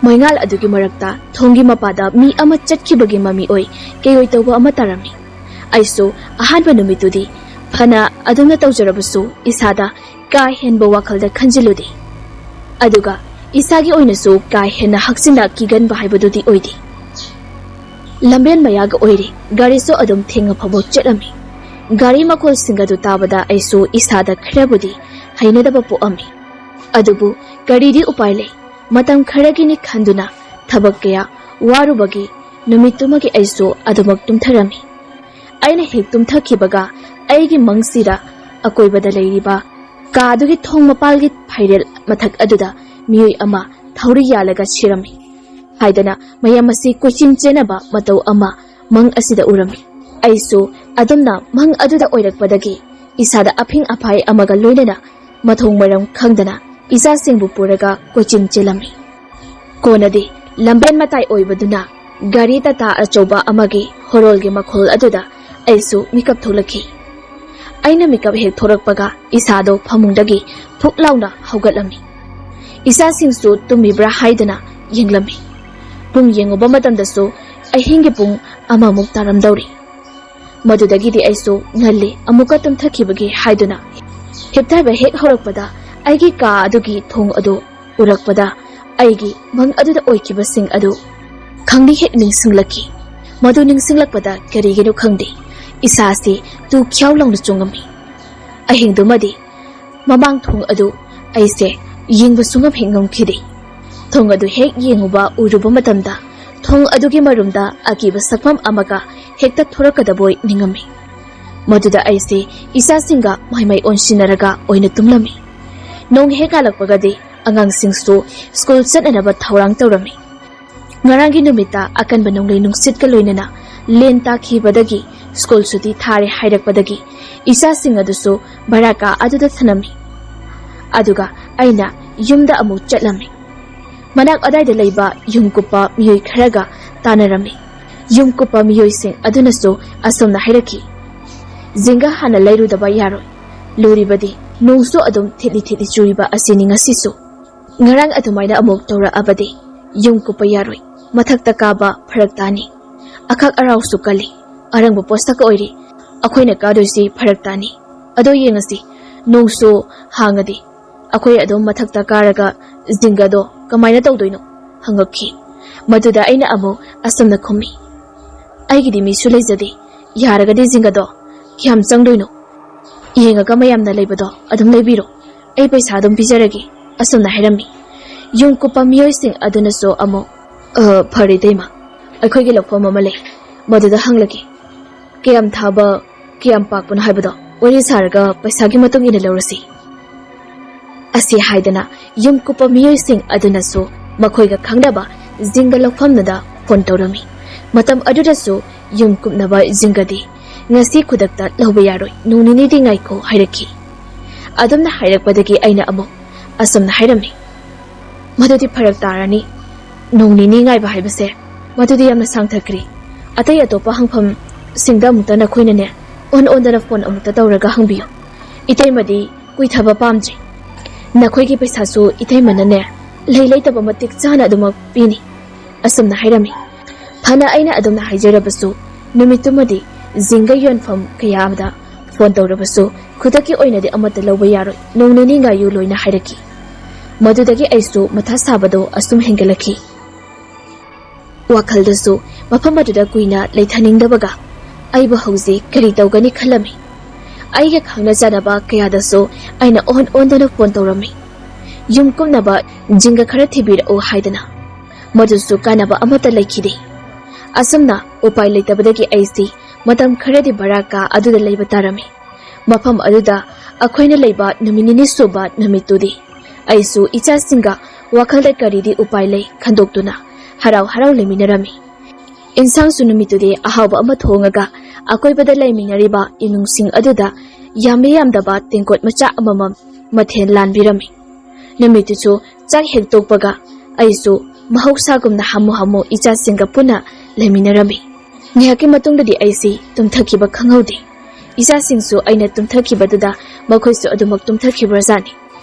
ꯃꯩꯉꯥꯜ ꯑꯗꯨꯒꯤ ꯃꯔꯛꯇ ꯊꯣꯡꯒꯤ ꯃꯄꯥꯗ ꯃꯤ ꯑꯃ ꯆꯠꯈꯤꯕꯒꯤ ꯃꯃꯤ ꯑꯣꯏ ꯀꯩꯑꯣꯏ ꯇꯧꯕ ꯑꯃ ꯇꯥꯔꯝꯃꯤ꯫ ꯑꯩꯁꯨ ꯑꯍꯥꯟꯕ ꯅꯨꯃꯤꯠꯇꯨꯗꯤ ꯐꯅ ꯑꯗꯨꯝꯅ ꯇꯧꯖꯔꯕꯁꯨ ꯏꯁꯥꯗ ꯀꯥ ꯍꯦꯟꯕ ꯋꯥꯈꯜꯗ ꯈꯟꯖꯤꯜꯂꯨꯗꯦ꯫ ꯑꯗꯨꯒ ꯏꯁꯥꯒꯤ ꯑꯣꯏꯅꯁꯨ ꯀꯥ ꯍꯦꯟꯅ ꯍꯛꯆꯤꯟꯅ ꯀꯤꯒꯟꯕ ꯍꯥꯏꯕꯗꯨꯗꯤ ꯑꯣꯏꯗꯦ꯫ ꯂꯝꯕꯦꯟ ꯃꯌꯥꯒ ꯑꯣꯏꯔꯦ, ꯒꯥꯔꯤꯁꯨ ꯑꯗꯨꯝ ꯊꯦꯡꯅ ꯐꯥꯎꯕ ꯆꯠꯂꯝꯃꯤ꯫ ꯒꯥꯔꯤ ꯃꯈꯣꯜꯁꯤꯡ ꯑꯗꯨ ꯇꯥꯕꯗ ꯑꯩꯁꯨ ꯏꯁꯥꯗ ꯈꯔꯕꯨꯗꯤ ꯍꯩꯅꯗꯕ ꯄꯣꯛꯑꯝꯃꯤ꯫ ꯑꯗꯨꯕꯨ ꯀꯔꯤꯗꯤ ꯎꯄꯥꯏ ꯂꯩ? ꯃꯇꯝ ꯈꯔꯒꯤꯅꯤ ꯈꯟꯗꯨꯅ ꯊꯕꯛ ꯀꯌꯥ ꯋꯥꯔꯨꯕꯒꯤ ꯅꯨꯃꯤꯠꯇꯨꯃꯒꯤ ꯑꯩꯁꯨ ꯑꯗꯨꯃꯛ ꯇꯨꯝꯊꯔꯝꯃꯤ꯫ ꯑꯩꯅ ꯍꯦꯛ ꯇꯨꯝꯊꯈꯤꯕꯒ ꯑꯩꯒꯤ ꯃꯪꯁꯤꯗ ꯑꯀꯣꯏꯕꯗ ꯂꯩꯔꯤꯕ ꯀꯥꯗꯨꯒꯤ ꯊꯣꯡ ꯃꯄꯥꯜꯒꯤ ꯐꯥꯏꯔꯦꯜ ꯃꯊꯛ ꯑꯗꯨꯗ ꯃꯤꯑꯣꯏ ꯑꯃ ꯊꯧꯔꯤ ꯌꯥꯜꯂꯒ ꯁꯤꯔꯝꯃꯤ ꯍꯥꯏꯗꯅ ꯃꯌꯥꯝ ꯑꯁꯤ ꯀꯣꯏꯆꯦꯟ ꯆꯦꯟꯅꯕ ꯃꯇꯧ ꯑꯃ ꯃꯪ ꯑꯁꯤꯗ ꯎꯔꯝꯃꯤ꯫ ꯑꯩꯁꯨ ꯑꯗꯨꯝꯅ ꯃꯪ ꯑꯗꯨꯗ ꯑꯣꯏꯔꯛꯄꯗꯒꯤ ꯏꯁꯥꯗ ꯑꯐꯤꯡ ꯑꯐꯥꯏ ꯑꯃꯒ ꯂꯣꯏꯅꯅ ꯃꯊꯣꯡ ꯃꯔꯝ ꯈꯪꯗꯅ ꯏꯆꯥꯁꯤꯡꯕꯨ ꯄꯨꯔꯒ ꯀꯣꯏꯆꯦꯟ ꯆꯦꯜꯂꯝꯃꯤ꯫ ꯀꯣꯟꯅꯗꯤ ꯂꯝꯕꯦꯟ ꯃꯇꯥꯏ ꯑꯣꯏꯕꯗꯨꯅ ꯒꯥꯔꯤ ꯇꯥꯇꯥ ꯑꯆꯧꯕ ꯑꯃꯒꯤ ꯍꯣꯔꯣꯜꯒꯤ ꯃꯈꯣꯜ ꯑꯗꯨꯗ ꯑꯩꯁꯨ ꯃꯤꯀꯞ ꯊꯣꯛꯂꯛꯈꯤ꯫ ꯑꯩꯅ ꯃꯤꯀꯞ ꯍꯦꯛ ꯊꯣꯔꯛꯄꯒ ꯏꯁꯥꯗꯣ ꯐꯃꯨꯡꯗꯒꯤ ꯐꯨꯛ ꯂꯥꯎꯅ ꯍꯧꯒꯠꯂꯝꯃꯤ꯫ ꯏꯆꯥꯁꯤꯡꯁꯨ ꯇꯨꯝꯃꯤꯕ꯭ꯔꯥ ꯍꯥꯏꯗꯨꯅ ꯌꯦꯡꯂꯝꯃꯤ꯫ ꯄꯨꯡ ꯌꯦꯡꯉꯨꯕ ꯃꯇꯝꯗꯁꯨ ꯑꯍꯤꯡꯒꯤ ꯄꯨꯡ ꯑꯃꯃꯨꯛ ꯇꯥꯔꯝꯗꯧꯔꯤ꯫ ꯃꯗꯨꯗꯒꯤꯗꯤ ꯑꯩꯁꯨ ꯉꯜꯂꯤ, ꯑꯃꯨꯛꯀ ꯇꯨꯝꯊꯈꯤꯕꯒꯤ ꯍꯥꯏꯗꯨꯅ ꯍꯤꯞꯊꯕ ꯍꯦꯛ ꯍꯧꯔꯛꯄꯗ ꯑꯩꯒꯤ ꯀꯥ ꯑꯗꯨꯒꯤ ꯊꯣꯡ ꯑꯗꯨ ꯎꯔꯛꯄꯗ ꯑꯩꯒꯤ ꯃꯪ ꯑꯗꯨꯗ ꯑꯣꯏꯈꯤꯕꯁꯤꯡ ꯑꯗꯨ ꯈꯪꯅꯤ ꯍꯦꯛ ꯅꯤꯡꯁꯤꯡꯂꯛꯈꯤ꯫ ꯃꯗꯨ ꯅꯤꯡꯁꯤꯡꯂꯛꯄꯗ ꯀꯔꯤꯒꯤꯅꯣ ꯈꯪꯗꯦ, ꯏꯁꯥꯁꯤ ꯇꯨ ꯈ꯭ꯌꯥꯎ ꯂꯥꯎꯅ ꯆꯣꯡꯉꯝꯃꯤ꯫ ꯑꯍꯤꯡꯗꯨꯃꯗꯤ ꯃꯃꯥꯡ ꯊꯣꯡ ꯑꯗꯨ ꯑꯩꯁꯦ ꯌꯦꯡꯕ ꯁꯨꯡꯉꯝ ꯍꯦꯛ ꯉꯝꯈꯤꯗꯦ꯫ ꯊꯣꯡ ꯑꯗꯨ ꯍꯦꯛ ꯌꯦꯡꯉꯨꯕ ꯎꯔꯨꯕ ꯃꯇꯝꯗ ꯊꯣꯡ ꯑꯗꯨꯒꯤ ꯃꯔꯨꯝꯗ ꯑꯀꯤꯕ ꯁꯛꯐꯝ ꯑꯃꯒ ꯍꯦꯛꯇ ꯊꯣꯔꯛꯀꯗꯕꯣꯏ ꯅꯤꯡꯉꯝꯃꯤ꯫ ꯃꯗꯨꯗ ꯑꯩꯁꯦ ꯏꯆꯥꯁꯤꯡꯒ ꯃꯥꯏꯃꯥꯏ ꯑꯣꯟꯁꯤꯟꯅꯔꯒ ꯑꯣꯏꯅ ꯇꯨꯝꯂꯝꯃꯤ꯫ ꯅꯣꯡ ꯍꯦꯛ ꯉꯥꯜꯂꯛꯄꯒꯗꯤ ꯑꯉꯥꯡꯁꯤꯡꯁꯨ ꯁ꯭ꯀꯨꯜ ꯆꯠꯅꯅꯕ ꯊꯧꯔꯥꯡ ꯇꯧꯔꯝꯃꯤ꯫ ꯉꯔꯥꯡꯒꯤ ꯅꯨꯃꯤꯠꯇ ꯑꯀꯟꯕ ꯅꯣꯡꯂꯩ ꯅꯨꯡꯁꯤꯠꯀ ꯂꯣꯏꯅꯅ ꯂꯦꯟ ꯇꯥꯈꯤꯕꯗꯒꯤ ꯁ꯭ꯀꯨꯜ ꯁꯨꯇꯤ ꯊꯥꯔꯦ ꯍꯥꯏꯔꯛꯄꯗꯒꯤ ꯏꯆꯥꯁꯤꯡ ꯑꯗꯨꯁꯨ ꯚꯔꯥ ꯀꯥ ꯑꯗꯨꯗ ꯊꯅꯝꯃꯤ꯫ ꯑꯗꯨꯒ ꯑꯩꯅ ꯌꯨꯝꯗ ꯑꯃꯨꯛ ꯆꯠꯂꯝꯃꯤ꯫ ꯃꯅꯥꯛ ꯑꯗꯥꯏꯗ ꯂꯩꯕ ꯌꯨꯝ ꯀꯨꯞꯄ ꯃꯤꯑꯣꯏ ꯈꯔꯒ ꯇꯥꯟꯅꯔꯝꯃꯤ꯫ ꯌꯨꯝ ꯀꯨꯞꯄ ꯃꯤꯑꯣꯏꯁꯤꯡ ꯑꯗꯨꯅꯁꯨ ꯑꯁꯨꯝꯅ ꯍꯥꯏꯔꯛꯈꯤ, "ꯖꯤꯡꯒ ꯍꯥꯟꯅ ꯂꯩꯔꯨꯗꯕ ꯌꯥꯔꯣꯏ꯫ ꯂꯨꯔꯤꯕꯗꯤ ꯅꯣꯡꯁꯨ ꯑꯗꯨꯝ ꯊꯤꯠꯂꯤ ꯊꯤꯠꯂꯤ ꯆꯨꯔꯤꯕ ꯑꯁꯤꯅꯤ ꯉꯁꯤꯁꯨ꯫ ꯉꯔꯥꯡ ꯑꯗꯨꯃꯥꯏꯅ ꯑꯃꯨꯛ ꯇꯧꯔꯛꯑꯕꯗꯤ ꯌꯨꯝ ꯀꯨꯞꯄ ꯌꯥꯔꯣꯏ꯫ ꯃꯊꯛꯇ ꯀꯥꯕ ꯐꯔꯛ ꯇꯥꯅꯤ꯫ ꯑꯈꯛ ꯑꯔꯥꯎꯁꯨ ꯀꯜꯂꯤ꯫ ꯑꯔꯪꯕ ꯄꯣꯠꯁꯛ ꯑꯣꯏꯔꯤ꯫ ꯑꯩꯈꯣꯏꯅ ꯀꯥꯗꯣꯏꯁꯤ ꯐꯔꯛ ꯇꯥꯅꯤ꯫ ꯑꯗꯣ ꯌꯦꯡꯉꯁꯤ, ꯅꯣꯡꯁꯨ ꯍꯥꯡꯉꯗꯤ ꯑꯩꯈꯣꯏ ꯑꯗꯨꯝ ꯃꯊꯛꯇ ꯀꯥꯔꯒ ꯖꯤꯡꯒꯗꯣ ꯀꯃꯥꯏꯅ ꯇꯧꯗꯣꯏꯅꯣ?" ꯍꯪꯉꯛꯈꯤ꯫ ꯃꯗꯨꯗ ꯑꯩꯅ ꯑꯃꯨꯛ ꯑꯁꯨꯝꯅ ꯈꯨꯝꯃꯤ, "ꯑꯩꯒꯤꯗꯤ ꯃꯤꯁꯨ ꯂꯩꯖꯗꯦ꯫ ꯌꯥꯔꯒꯗꯤ ꯖꯤꯡꯒꯗꯣ ꯀꯌꯥꯝ ꯆꯪꯗꯣꯏꯅꯣ ꯌꯦꯡꯉꯒ ꯃꯌꯥꯝꯅ ꯂꯩꯕꯗꯣ ꯑꯗꯨꯝ ꯂꯩꯕꯤꯔꯣ꯫ ꯑꯩ ꯄꯩꯁꯥ ꯑꯗꯨꯝ ꯄꯤꯖꯔꯒꯦ," ꯑꯁꯨꯝꯅ ꯍꯥꯏꯔꯝꯃꯤ꯫ ꯌꯨꯝ ꯀꯨꯞꯄ ꯃꯤꯑꯣꯏꯁꯤꯡ ꯑꯗꯨꯅꯁꯨ ꯑꯃꯨꯛ, "ꯑ, ꯐꯔꯦ ꯏꯇꯩꯃ, ꯑꯩꯈꯣꯏꯒꯤ ꯂꯧꯐꯝ ꯑꯃ ꯂꯩ, ꯃꯗꯨꯗ ꯍꯪꯂꯒꯦ꯫ ꯀꯌꯥꯝ ꯊꯥꯕ, ꯀꯌꯥꯝ ꯄꯥꯛꯄꯅꯣ ꯍꯥꯏꯕꯗꯣ ꯋꯥꯔꯤ ꯁꯥꯔꯒ ꯄꯩꯁꯥꯒꯤ ꯃꯇꯨꯡ ꯏꯟꯅ ꯂꯧꯔꯁꯤ," ꯑꯁꯤ ꯍꯥꯏꯗꯅ ꯌꯨꯝ ꯀꯨꯞꯄ ꯃꯤꯑꯣꯏꯁꯤꯡ ꯑꯗꯨꯅꯁꯨ ꯃꯈꯣꯏꯒ ꯈꯪꯅꯕ ꯖꯤꯡꯒ ꯂꯧꯐꯝꯗꯨꯗ ꯐꯣꯟ ꯇꯧꯔꯝꯃꯤ꯫ ꯃꯇꯝ ꯑꯗꯨꯗꯁꯨ ꯌꯨꯝ ꯀꯨꯞꯅꯕ ꯖꯤꯡꯒꯗꯤ ꯉꯁꯤ ꯈꯨꯗꯛꯇ ꯂꯧꯕ ꯌꯥꯔꯣꯏ, ꯅꯣꯡ ꯅꯤꯅꯤꯗꯤ ꯉꯥꯏꯈꯣ ꯍꯥꯏꯔꯛꯈꯤ꯫ ꯑꯗꯨꯝꯅ ꯍꯥꯏꯔꯛꯄꯗꯒꯤ ꯑꯩꯅ ꯑꯃꯨꯛ ꯑꯁꯨꯝꯅ ꯍꯥꯏꯔꯝꯃꯤ, "ꯃꯗꯨꯗꯤ ꯐꯔꯛ ꯇꯥꯔꯅꯤ꯫ ꯅꯣꯡ ꯅꯤꯅꯤ ꯉꯥꯏꯕ ꯍꯥꯏꯕꯁꯦ ꯃꯗꯨꯗꯤ ꯌꯥꯝꯅ ꯁꯥꯡꯊꯈ꯭ꯔꯦ꯫ ꯑꯇꯩ ꯑꯇꯣꯞꯄ ꯍꯪꯐꯝꯁꯤꯡꯗ ꯑꯃꯨꯛꯇ ꯅꯈꯣꯏꯅꯅꯦ ꯑꯣꯟ ꯑꯣꯟꯗꯅ ꯐꯣꯟ ꯑꯃꯨꯛꯇ ꯇꯧꯔꯒ ꯍꯪꯕꯤꯌꯨ꯫ ꯏꯇꯩꯃꯗꯤ ꯀꯨꯏꯊꯕ ꯄꯥꯝꯗ꯭ꯔꯤ꯫ ꯅꯈꯣꯏꯒꯤ ꯄꯩꯁꯥꯁꯨ ꯏꯇꯩꯃꯅꯅꯦ ꯂꯩ ꯂꯩꯇꯕ ꯃꯇꯤꯛ ꯆꯥꯅ ꯑꯗꯨꯃꯛ ꯄꯤꯅꯤ," ꯑꯁꯨꯝꯅ ꯍꯥꯏꯔꯝꯃꯤ꯫ ꯐꯅ ꯑꯩꯅ ꯑꯗꯨꯝꯅ ꯍꯥꯏꯖꯔꯕꯁꯨ, ꯅꯨꯃꯤꯠꯇꯨꯃꯗꯤ ꯖꯤꯡꯒ ꯌꯣꯟꯐꯝ ꯀꯌꯥ ꯑꯃꯗ ꯐꯣꯟ ꯇꯧꯔꯕꯁꯨ ꯈꯨꯗꯛꯀꯤ ꯑꯣꯏꯅꯗꯤ ꯑꯃꯠꯇ ꯂꯧꯕ ꯌꯥꯔꯣꯏ, ꯅꯣꯡ ꯅꯤꯅꯤ ꯉꯥꯏꯌꯨ ꯂꯣꯏꯅ ꯍꯥꯏꯔꯛꯈꯤ꯫ ꯃꯗꯨꯗꯒꯤ ꯑꯩꯁꯨ ꯃꯊꯥ ꯁꯥꯕꯗꯣ ꯑꯁꯨꯝ ꯍꯦꯟꯒꯠꯂꯛꯈꯤ꯫ ꯋꯥꯈꯜꯗꯁꯨ ꯃꯐꯝ ꯑꯗꯨꯗ ꯀꯨꯏꯅ ꯂꯩꯊꯅꯤꯡꯗꯕꯒ ꯑꯩꯕꯨ ꯍꯧꯖꯤꯛ ꯀꯔꯤ ꯇꯧꯒꯅꯤ ꯈꯜꯂꯝꯃꯤ꯫ ꯑꯩꯒ ꯈꯪꯅ ꯆꯥꯟꯅꯕ ꯀꯌꯥꯗꯁꯨ ꯑꯩꯅ ꯑꯣꯟ ꯑꯣꯟꯗꯅ ꯐꯣꯟ ꯇꯧꯔꯝꯃꯤ, ꯌꯨꯝ ꯀꯨꯝꯅꯕ ꯖꯤꯡꯒ ꯈꯔ ꯊꯤꯕꯤꯔꯛꯎ ꯍꯥꯏꯗꯅ꯫ ꯃꯗꯨꯁꯨ ꯀꯥꯟꯅꯕ ꯑꯃꯠꯇ ꯂꯩꯈꯤꯗꯦ꯫ ꯑꯁꯨꯝꯅ ꯎꯄꯥꯏ ꯂꯩꯇꯕꯗꯒꯤ ꯑꯩꯁꯤ ꯃꯇꯝ ꯈꯔꯗꯤ ꯚꯔꯥ ꯀꯥ ꯑꯗꯨꯗ ꯂꯩꯕ ꯇꯥꯔꯝꯃꯤ꯫ ꯃꯐꯝ ꯑꯗꯨꯗ ꯑꯩꯈꯣꯏꯅ ꯂꯩꯕ ꯅꯨꯃꯤꯠ ꯅꯤꯅꯤ ꯁꯨꯕ ꯅꯨꯃꯤꯠꯇꯨꯗꯤ ꯑꯩꯁꯨ ꯏꯆꯥꯁꯤꯡꯒ ꯋꯥꯈꯜꯗ ꯀꯔꯤꯗꯤ ꯎꯄꯥꯏ ꯂꯩ ꯈꯟꯗꯣꯛꯇꯨꯅ ꯍꯔꯥꯎ ꯍꯔꯥꯎ ꯂꯩꯃꯤꯟꯅꯔꯝꯃꯤ꯫ ꯏꯟꯁꯥꯡꯁꯨ ꯅꯨꯃꯤꯠꯇꯨꯗꯤ ꯑꯍꯥꯎꯕ ꯑꯃ ꯊꯣꯡꯉꯒ ꯑꯀꯣꯏꯕꯗ ꯂꯩꯃꯤꯟꯅꯔꯤꯕ ꯏꯃꯨꯡꯁꯤꯡ ꯑꯗꯨꯗ ꯌꯥꯝꯃꯤ ꯌꯥꯝꯗꯕ ꯇꯦꯡꯀꯣꯠ ꯃꯆꯥ ꯑꯃꯃꯝ ꯃꯊꯦꯜ ꯂꯥꯟꯕꯤꯔꯝꯃꯤ꯫ ꯅꯨꯃꯤꯠꯇꯨꯁꯨ ꯆꯥꯛ ꯍꯦꯛ ꯇꯣꯛꯄꯒ ꯑꯩꯁꯨ ꯃꯍꯧꯁꯥꯒꯨꯝꯅ ꯍꯥꯃꯨ ꯍꯥꯃꯨ ꯏꯆꯥꯁꯤꯡꯒ ꯄꯨꯟꯅ ꯂꯩꯃꯤꯟꯅꯔꯝꯃꯤ꯫ ꯉꯥꯏꯍꯥꯛꯀꯤ ꯃꯇꯨꯡꯗꯗꯤ ꯑꯩꯁꯤ ꯇꯨꯝꯊꯈꯤꯕ ꯈꯪꯍꯧꯗꯦ꯫ ꯏꯆꯥꯁꯤꯡꯁꯨ ꯑꯩꯅ ꯇꯨꯝꯊꯈꯤꯕꯗꯨꯗ ꯃꯈꯣꯏꯁꯨ ꯑꯗꯨꯃꯛ ꯇꯨꯝꯊꯈꯤꯕ꯭ꯔꯖꯥꯠꯅꯤ꯫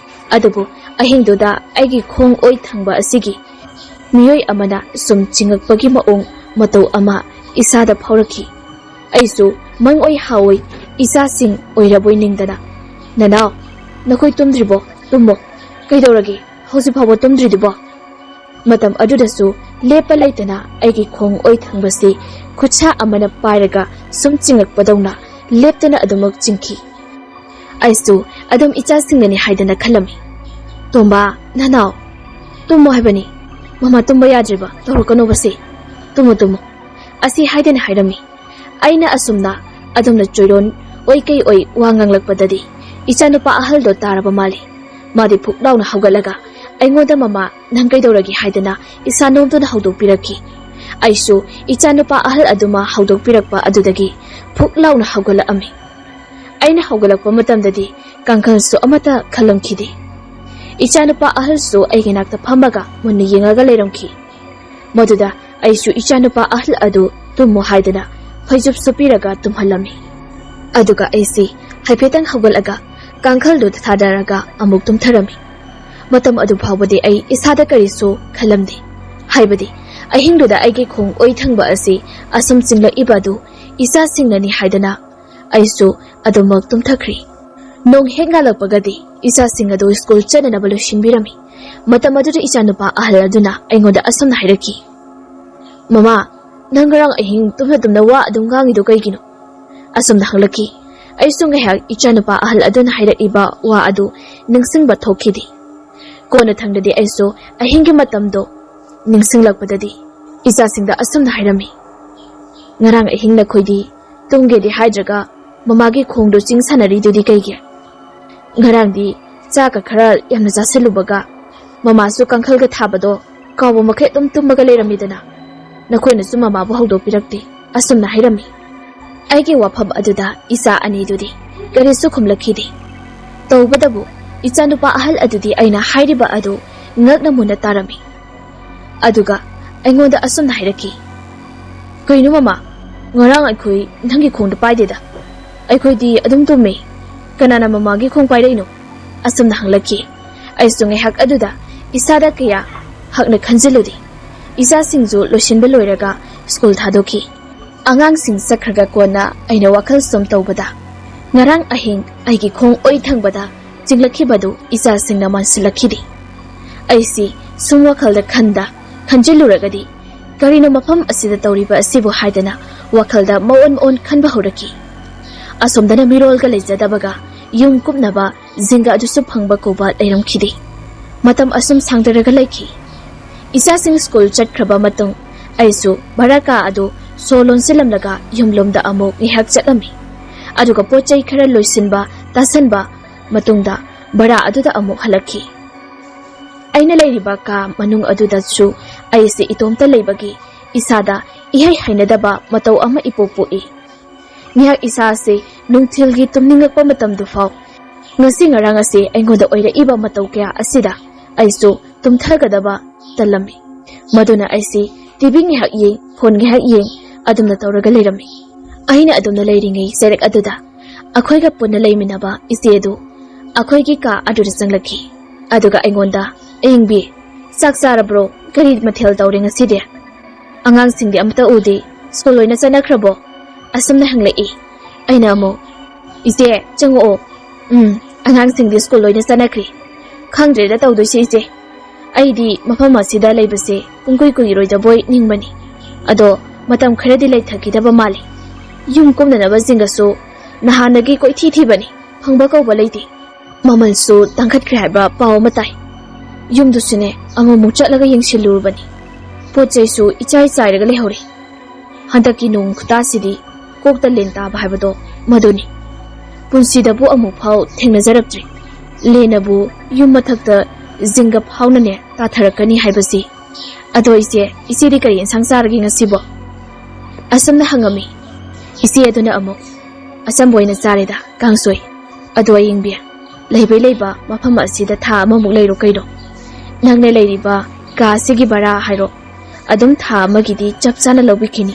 ꯑꯗꯨꯕꯨ ꯑꯍꯤꯡꯗꯨꯗ ꯑꯩꯒꯤ ꯈꯣꯡ ꯑꯣꯏ ꯊꯪꯕ ꯑꯁꯤꯒꯤ ꯃꯤꯑꯣꯏ ꯑꯃꯅ ꯁꯨꯝ ꯆꯤꯡꯉꯛꯄꯒꯤ ꯃꯑꯣꯡ ꯃꯇꯧ ꯑꯃ ꯏꯁꯥꯗ ꯐꯥꯎꯔꯛꯈꯤ꯫ ꯑꯩꯁꯨ ꯃꯪ ꯑꯣꯏ ꯍꯥ ꯑꯣꯏ ꯏꯆꯥꯁꯤꯡ ꯑꯣꯏꯔꯕꯣꯏ ꯅꯤꯡꯗꯅ, "ꯅꯅꯥꯎ, ꯅꯈꯣꯏ ꯇꯨꯝꯗ꯭ꯔꯤꯕꯣ? ꯇꯨꯝꯃꯣ꯫ ꯀꯩꯗꯧꯔꯒꯦ? ꯍꯧꯖꯤꯛ ꯐꯥꯎꯕ ꯇꯨꯝꯗ꯭ꯔꯤꯗꯨꯕꯣ?" ꯃꯇꯝ ꯑꯗꯨꯗꯁꯨ ꯂꯦꯞꯄ ꯂꯩꯇꯅ ꯑꯩꯒꯤ ꯈꯣꯡ ꯑꯣꯏ ꯊꯪꯕꯁꯤ ꯈꯨꯠꯁꯥ ꯑꯃꯅ ꯄꯥꯏꯔꯒ ꯁꯨꯝ ꯆꯤꯡꯉꯛꯄꯗꯧꯅ ꯂꯦꯞꯇꯅ ꯑꯗꯨꯃꯛ ꯆꯤꯡꯈꯤ꯫ ꯑꯩꯁꯨ ꯑꯗꯨꯝ ꯏꯆꯥꯁꯤꯡꯅꯅꯤ ꯍꯥꯏꯗꯅ ꯈꯜꯂꯝꯃꯤ꯫ "ꯇꯣꯝꯕ, ꯅꯅꯥꯎ, ꯇꯨꯝꯃꯣ ꯍꯥꯏꯕꯅꯤ꯫ ꯃꯃꯥ ꯇꯨꯝꯕ ꯌꯥꯗ꯭ꯔꯤꯕ ꯇꯧꯔꯛꯀꯅꯣꯕꯁꯦ꯫ ꯇꯨꯝꯃꯣ, ꯇꯨꯝꯃꯣ," ꯑꯁꯤ ꯍꯥꯏꯗꯅ ꯍꯥꯏꯔꯝꯃꯤ꯫ ꯑꯩꯅ ꯑꯁꯨꯝꯅ ꯑꯗꯨꯝꯅ ꯆꯣꯏꯔꯣꯟ ꯑꯣꯏ ꯀꯩ ꯑꯣꯏ ꯋꯥ ꯉꯥꯡꯂꯛꯄꯗꯗꯤ ꯏꯆꯥꯅꯨꯄꯥ ꯑꯍꯜꯗꯣ ꯇꯥꯔꯕ ꯃꯥꯜꯂꯤ꯫ ꯃꯥꯗꯤ ꯐꯨꯛ ꯂꯥꯎꯅ ꯍꯧꯒꯠꯂꯒ ꯑꯩꯉꯣꯟꯗ "ꯃꯃꯥ, ꯅꯪ ꯀꯩꯗꯧꯔꯒꯦ?" ꯍꯥꯏꯗꯅ ꯏꯁꯥ ꯅꯣꯝꯗꯨꯅ ꯍꯧꯗꯣꯛꯄꯤꯔꯛꯈꯤ꯫ ꯑꯩꯁꯨ ꯏꯆꯥꯅꯨꯄꯥ ꯑꯍꯜ ꯑꯗꯨꯃ ꯍꯧꯗꯣꯛꯄꯤꯔꯛꯄ ꯑꯗꯨꯗꯒꯤ ꯐꯨꯛ ꯂꯥꯎꯅ ꯍꯧꯒꯠꯂꯛꯑꯝꯃꯤ꯫ ꯑꯩꯅ ꯍꯧꯒꯠꯂꯛꯄ ꯃꯇꯝꯗꯗꯤ ꯀꯥꯡꯈꯜꯁꯨ ꯑꯃꯠꯇ ꯈꯜꯂꯝꯈꯤꯗꯦ꯫ ꯏꯆꯥꯅꯨꯄꯥ ꯑꯍꯜꯁꯨ ꯑꯩꯒꯤ ꯅꯥꯛꯇ ꯐꯝꯃꯒ ꯃꯨꯟꯅ ꯌꯦꯡꯂꯒ ꯂꯩꯔꯝꯈꯤ꯫ ꯃꯗꯨꯗ ꯑꯩꯁꯨ ꯏꯆꯥꯅꯨꯄꯥ ꯑꯍꯜ ꯑꯗꯨ ꯇꯨꯝꯃꯣ ꯍꯥꯏꯗꯅ ꯐꯩꯖꯨꯞ ꯁꯨꯞꯄꯤꯔꯒ ꯇꯨꯝꯍꯜꯂꯝꯃꯤ꯫ ꯑꯗꯨꯒ ꯑꯩꯁꯤ ꯍꯥꯏꯐꯦꯠꯇꯪ ꯍꯧꯒꯠꯂꯒ ꯀꯥꯡꯈꯜꯗꯨ ꯊꯥꯗꯔꯒ ꯑꯃꯨꯛ ꯇꯨꯝꯊꯔꯝꯃꯤ꯫ ꯃꯇꯝ ꯑꯗꯨ ꯐꯥꯎꯕꯗꯤ ꯑꯩ ꯏꯁꯥꯗ ꯀꯔꯤꯁꯨ ꯈꯜꯂꯝꯗꯦ꯫ ꯍꯥꯏꯕꯗꯤ ꯑꯍꯤꯡꯗꯨꯗ ꯑꯩꯒꯤ ꯈꯣꯡ ꯑꯣꯏ ꯊꯪꯕ ꯑꯁꯤ ꯑꯁꯨꯝ ꯆꯤꯡꯂꯛꯏꯕ ꯑꯗꯨ ꯏꯆꯥꯁꯤꯡꯅꯅꯤ ꯍꯥꯏꯗꯅ ꯑꯩꯁꯨ ꯑꯗꯨꯃꯛ ꯇꯨꯝꯊꯈ꯭ꯔꯤ꯫ ꯅꯣꯡ ꯍꯦꯛ ꯉꯥꯜꯂꯛꯄꯒꯗꯤ ꯏꯆꯥꯁꯤꯡ ꯑꯗꯨ ꯁ꯭ꯀꯨꯜ ꯆꯠꯅꯅꯕ ꯂꯣꯏꯁꯤꯟꯕꯤꯔꯝꯃꯤ꯫ ꯃꯇꯝ ꯑꯗꯨꯗ ꯏꯆꯥꯅꯨꯄꯥ ꯑꯍꯜ ꯑꯗꯨꯅ ꯑꯩꯉꯣꯟꯗ ꯑꯁꯨꯝꯅ ꯍꯥꯏꯔꯛꯈꯤ, "ꯃꯃꯥ, ꯅꯪ ꯉꯔꯥꯡ ꯑꯍꯤꯡ ꯇꯨꯝꯅ ꯇꯨꯝꯅ ꯋꯥ ꯑꯗꯨꯝ ꯉꯥꯡꯉꯤꯗꯣ ꯀꯩꯒꯤꯅꯣ?" ꯑꯁꯨꯝꯅ ꯍꯪꯂꯛꯈꯤ꯫ ꯑꯩꯁꯨ ꯉꯥꯏꯍꯥꯛ ꯏꯆꯥꯅꯨꯄꯥ ꯑꯍꯜ ꯑꯗꯨꯅ ꯍꯥꯏꯔꯛꯏꯕ ꯋꯥ ꯑꯗꯨ ꯅꯤꯡꯁꯤꯡꯕ ꯊꯣꯛꯈꯤꯗꯦ꯫ ꯀꯣꯟꯅ ꯊꯪꯗꯗꯤ ꯑꯩꯁꯨ ꯑꯍꯤꯡꯒꯤ ꯃꯇꯝꯗꯣ ꯅꯤꯡꯁꯤꯡꯂꯛꯄꯗꯗꯤ ꯏꯆꯥꯁꯤꯡꯗ ꯑꯁꯨꯝꯅ ꯍꯥꯏꯔꯝꯃꯤ, "ꯉꯔꯥꯡ ꯑꯍꯤꯡ ꯅꯈꯣꯏꯗꯤ ꯇꯨꯝꯒꯦꯗꯤ ꯍꯥꯏꯗ꯭ꯔꯒ ꯃꯃꯥꯒꯤ ꯈꯣꯡꯗꯣ ꯆꯤꯡ ꯁꯥꯟꯅꯔꯤꯗꯨꯗꯤ ꯀꯩꯒꯤ? ꯉꯔꯥꯡꯗꯤ ꯆꯥꯛꯀ ꯈꯔ ꯌꯥꯝꯅ ꯆꯥꯁꯤꯜꯂꯨꯕꯒ ꯃꯃꯥꯁꯨ ꯀꯥꯡꯈꯜꯒ ꯊꯥꯕꯗꯣ ꯀꯥꯎꯕ ꯃꯈꯩ ꯑꯗꯨꯝ ꯇꯨꯝꯃꯒ ꯂꯩꯔꯝꯃꯤꯗꯅ꯫ ꯅꯈꯣꯏꯅꯁꯨ ꯃꯃꯥꯕꯨ ꯍꯧꯗꯣꯛꯄꯤꯔꯛꯇꯦ," ꯑꯁꯨꯝꯅ ꯍꯥꯏꯔꯝꯃꯤ꯫ ꯑꯩꯒꯤ ꯋꯥꯐꯝ ꯑꯗꯨꯗ ꯏꯆꯥ ꯑꯅꯤꯗꯨꯗꯤ ꯀꯔꯤꯁꯨ ꯈꯨꯝꯂꯛꯈꯤꯗꯦ꯫ ꯇꯧꯕꯇꯕꯨ ꯏꯆꯥꯅꯨꯄꯥ ꯑꯍꯜ ꯑꯗꯨꯗꯤ ꯑꯩꯅ ꯍꯥꯏꯔꯤꯕ ꯑꯗꯨ ꯉꯛꯅ ꯃꯨꯟꯅ ꯇꯥꯔꯝꯃꯤ꯫ ꯑꯗꯨꯒ ꯑꯩꯉꯣꯟꯗ ꯑꯁꯨꯝꯅ ꯍꯥꯏꯔꯛꯈꯤ, "ꯀꯩꯅꯣ ꯃꯃꯥ, ꯉꯔꯥꯡ ꯑꯩꯈꯣꯏ ꯅꯪꯒꯤ ꯈꯣꯡꯗ ꯄꯥꯏꯗꯦꯗ꯫ ꯑꯩꯈꯣꯏꯗꯤ ꯑꯗꯨꯝ ꯇꯨꯝꯃꯤ꯫ ꯀꯅꯥꯅ ꯃꯃꯥꯒꯤ ꯈꯣꯡ ꯄꯥꯏꯔꯛꯏꯅꯣ?" ꯑꯁꯨꯝꯅ ꯍꯪꯂꯛꯈꯤ꯫ ꯑꯩꯁꯨ ꯉꯥꯏꯍꯥꯛ ꯑꯗꯨꯗ ꯏꯁꯥꯗ ꯀꯌꯥ ꯍꯛꯅ ꯈꯟꯖꯤꯜꯂꯨꯗꯦ꯫ ꯏꯆꯥꯁꯤꯡꯁꯨ ꯂꯣꯏꯁꯤꯟꯕ ꯂꯣꯏꯔꯒ ꯁ꯭ꯀꯨꯜ ꯊꯥꯗꯣꯛꯈꯤ꯫ ꯑꯉꯥꯡꯁꯤꯡ ꯆꯠꯈ꯭ꯔꯒ ꯀꯣꯟꯅ ꯑꯩꯅ ꯋꯥꯈꯜ ꯁꯨꯝ ꯇꯧꯕꯗ, ꯉꯔꯥꯡ ꯑꯍꯤꯡ ꯑꯩꯒꯤ ꯈꯣꯡ ꯑꯣꯏ ꯊꯪꯕꯗ ꯆꯤꯡꯂꯛꯈꯤꯕꯗꯨ ꯏꯆꯥꯁꯤꯡꯅ ꯃꯥꯟꯁꯤꯜꯂꯛꯈꯤꯗꯦ꯫ ꯑꯩꯁꯤ ꯁꯨꯝ ꯋꯥꯈꯜꯗ ꯈꯟꯗ ꯈꯟꯖꯤꯜꯂꯨꯔꯒꯗꯤ, "ꯀꯔꯤꯅꯣ ꯃꯐꯝ ꯑꯁꯤꯗ ꯇꯧꯔꯤꯕ ꯑꯁꯤꯕꯨ?" ꯍꯥꯏꯗꯅ ꯋꯥꯈꯜꯗ ꯃꯑꯣꯟ ꯃꯑꯣꯟ ꯈꯟꯕ ꯍꯧꯔꯛꯈꯤ꯫ ꯑꯁꯣꯝꯗꯅ ꯃꯤꯔꯣꯜꯒ ꯂꯩꯖꯗꯕꯒ ꯌꯨꯝ ꯀꯨꯞꯅꯕ ꯖꯤꯡꯒ ꯑꯗꯨꯁꯨ ꯐꯪꯕ ꯀꯧꯕ ꯂꯩꯔꯝꯈꯤꯗꯦ꯫ ꯃꯇꯝ ꯑꯁꯨꯝ ꯁꯥꯡꯊꯔꯒ ꯂꯩꯈꯤ꯫ ꯏꯆꯥꯁꯤꯡ ꯁ꯭ꯀꯨꯜ ꯆꯠꯈ꯭ꯔꯕ ꯃꯇꯨꯡ ꯑꯩꯁꯨ ꯚꯔꯥ ꯀꯥ ꯑꯗꯨ ꯁꯣ ꯂꯣꯟꯁꯤꯜꯂꯝꯂꯒ ꯌꯨꯝꯂꯣꯝꯗ ꯑꯃꯨꯛ ꯉꯥꯏꯍꯥꯛ ꯆꯠꯂꯝꯃꯤ꯫ ꯑꯗꯨꯒ ꯄꯣꯠ ꯆꯩ ꯈꯔ ꯂꯣꯏꯁꯤꯟꯕ ꯇꯥꯁꯟꯕ ꯃꯇꯨꯡꯗ ꯚꯔꯥ ꯑꯗꯨꯗ ꯑꯃꯨꯛ ꯍꯜꯂꯛꯈꯤ꯫ ꯑꯩꯅ ꯂꯩꯔꯤꯕ ꯀꯥ ꯃꯅꯨꯡ ꯑꯗꯨꯗꯁꯨ ꯑꯩꯁꯦ ꯏꯇꯣꯝꯇ ꯂꯩꯕꯒꯤ ꯏꯁꯥꯗ ꯏꯍꯩ ꯍꯩꯅꯗꯕ ꯃꯇꯧ ꯑꯃ ꯏꯄꯣꯛ ꯄꯣꯛꯏ꯫ ꯉꯥꯏꯍꯥꯛ ꯏꯁꯥꯁꯦ ꯅꯨꯡꯊꯤꯜꯒꯤ ꯇꯨꯝꯅꯤꯡꯉꯛꯄ ꯃꯇꯝꯗꯨ ꯐꯥꯎ ꯉꯁꯤ ꯉꯔꯥꯡ ꯑꯁꯤ ꯑꯩꯉꯣꯟꯗ ꯑꯣꯏꯔꯛꯏꯕ ꯃꯇꯧ ꯀꯌꯥ ꯑꯁꯤꯗ ꯑꯩꯁꯨ ꯇꯨꯝꯊꯒꯗꯕ ꯇꯜꯂꯝꯃꯤ꯫ ꯃꯗꯨꯅ ꯑꯩꯁꯤ ꯇꯤ ꯚꯤ ꯉꯥꯏꯍꯥꯛ ꯌꯦꯡ, ꯐꯣꯟ ꯉꯥꯏꯍꯥꯛ ꯌꯦꯡ ꯑꯗꯨꯝꯅ ꯇꯧꯔꯒ ꯂꯩꯔꯝꯃꯤ꯫ ꯑꯩꯅ ꯑꯗꯨꯝꯅ ꯂꯩꯔꯤꯉꯩ ꯆꯩꯔꯛ ꯑꯗꯨꯗ ꯑꯩꯈꯣꯏꯒ ꯄꯨꯟꯅ ꯂꯩꯃꯤꯟꯅꯕ ꯏꯆꯦ ꯑꯗꯨ ꯑꯩꯈꯣꯏꯒꯤ ꯀꯥ ꯑꯗꯨꯗ ꯆꯪꯂꯛꯈꯤ꯫ ꯑꯗꯨꯒ ꯑꯩꯉꯣꯟꯗ, "ꯑꯌꯤꯡꯕꯤ, ꯆꯥꯛ ꯆꯥꯔꯕ꯭ꯔꯣ? ꯀꯔꯤ ꯃꯊꯦꯜ ꯇꯧꯔꯦ ꯉꯁꯤꯗꯤ? ꯑꯉꯥꯡꯁꯤꯡꯗꯤ ꯑꯃꯠꯇ ꯎꯗꯦ꯫ ꯁ꯭ꯀꯨꯜ ꯂꯣꯏꯅ ꯆꯠꯅꯈ꯭ꯔꯕꯣ?" ꯑꯁꯨꯝꯅ ꯍꯪꯂꯛꯏ꯫ ꯑꯩꯅ ꯑꯃꯨꯛ, "ꯏꯆꯦ, ꯆꯪꯉꯛꯑꯣ꯫ ꯎꯝ, ꯑꯉꯥꯡꯁꯤꯡꯗꯤ ꯁ꯭ꯀꯨꯜ ꯂꯣꯏꯅ ꯆꯠꯅꯈ꯭ꯔꯦ꯫ ꯈꯪꯗ꯭ꯔꯦꯗ ꯇꯧꯗꯣꯏꯁꯦ ꯏꯆꯦ꯫ ꯑꯩꯗꯤ ꯃꯐꯝ ꯑꯁꯤꯗ ꯂꯩꯕꯁꯦ ꯄꯨꯡꯀꯨꯏ ꯀꯨꯏꯔꯣꯏꯗꯕꯣꯏ ꯅꯤꯡꯕꯅꯤ꯫ ꯑꯗꯣ ꯃꯇꯝ ꯈꯔꯗꯤ ꯂꯩꯊꯈꯤꯗꯕ ꯃꯥꯜꯂꯤ꯫ ꯌꯨꯝ ꯀꯨꯝꯅꯅꯕ ꯖꯤꯡꯒꯁꯨ ꯅꯍꯥꯟꯗꯒꯤ ꯀꯣꯏꯊꯤ ꯊꯤꯕꯅꯤ, ꯐꯪꯕ ꯀꯧꯕ ꯂꯩꯇꯦ꯫ ꯃꯃꯜꯁꯨ ꯇꯥꯡꯈꯠꯈ꯭ꯔꯦ ꯍꯥꯏꯕ ꯄꯥꯎ ꯑꯃ ꯇꯥꯏ꯫ ꯌꯨꯝꯗꯨꯁꯨꯅꯦ ꯑꯃꯨꯛꯃꯨꯛ ꯆꯠꯂꯒ ꯌꯦꯡꯁꯤꯜꯂꯨꯔꯕꯅꯤ꯫ ꯄꯣꯠ ꯆꯩꯁꯨ ꯏꯆꯥꯏ ꯆꯥꯏꯔꯒ ꯂꯩꯍꯧꯔꯦ꯫ ꯍꯟꯗꯛꯀꯤ ꯅꯣꯡ ꯈꯨꯇꯥꯁꯤꯗꯤ ꯀꯣꯛꯇ ꯂꯦꯟ ꯇꯥꯕ ꯍꯥꯏꯕꯗꯣ ꯃꯗꯨꯅꯤ꯫ ꯄꯨꯟꯁꯤꯗꯕꯨ ꯑꯃꯨꯛ ꯐꯥꯎ ꯊꯦꯡꯅꯖꯔꯛꯇ꯭ꯔꯤ꯫ ꯂꯦꯟꯅꯕꯨ ꯌꯨꯝ ꯃꯊꯛꯇ ꯖꯤꯡꯒ ꯐꯥꯎꯅꯅꯦ ꯇꯥꯊꯔꯛꯀꯅꯤ ꯍꯥꯏꯕꯁꯤ꯫ ꯑꯗꯣ ꯏꯆꯦ, ꯏꯆꯦꯗꯤ ꯀꯔꯤ ꯏꯟꯁꯥꯡ ꯆꯥꯔꯒꯦ ꯉꯁꯤꯕꯣ?" ꯑꯁꯨꯝꯅ ꯍꯪꯉꯝꯃꯤ꯫ ꯏꯆꯦ ꯑꯗꯨꯅ ꯑꯃꯨꯛ, "ꯑꯆꯝꯕ ꯑꯣꯏꯅ ꯆꯥꯔꯦꯗ, ꯀꯥꯡꯁꯣꯏ꯫ ꯑꯗꯣ ꯑꯌꯤꯡꯕꯤ, ꯂꯩꯕꯩ ꯂꯩꯕ ꯃꯐꯝ ꯑꯁꯤꯗ ꯊꯥ ꯑꯃꯃꯨꯛ ꯂꯩꯔꯣ ꯀꯩꯅꯣ꯫ ꯅꯪꯅ ꯂꯩꯔꯤꯕ ꯀꯥ ꯑꯁꯤꯒꯤ ꯚꯔꯥ ꯍꯥꯏꯔꯣ, ꯑꯗꯨꯝ ꯊꯥ ꯑꯃꯒꯤꯗꯤ ꯆꯞ ꯆꯥꯅ ꯂꯧꯕꯤꯈꯤꯅꯤ꯫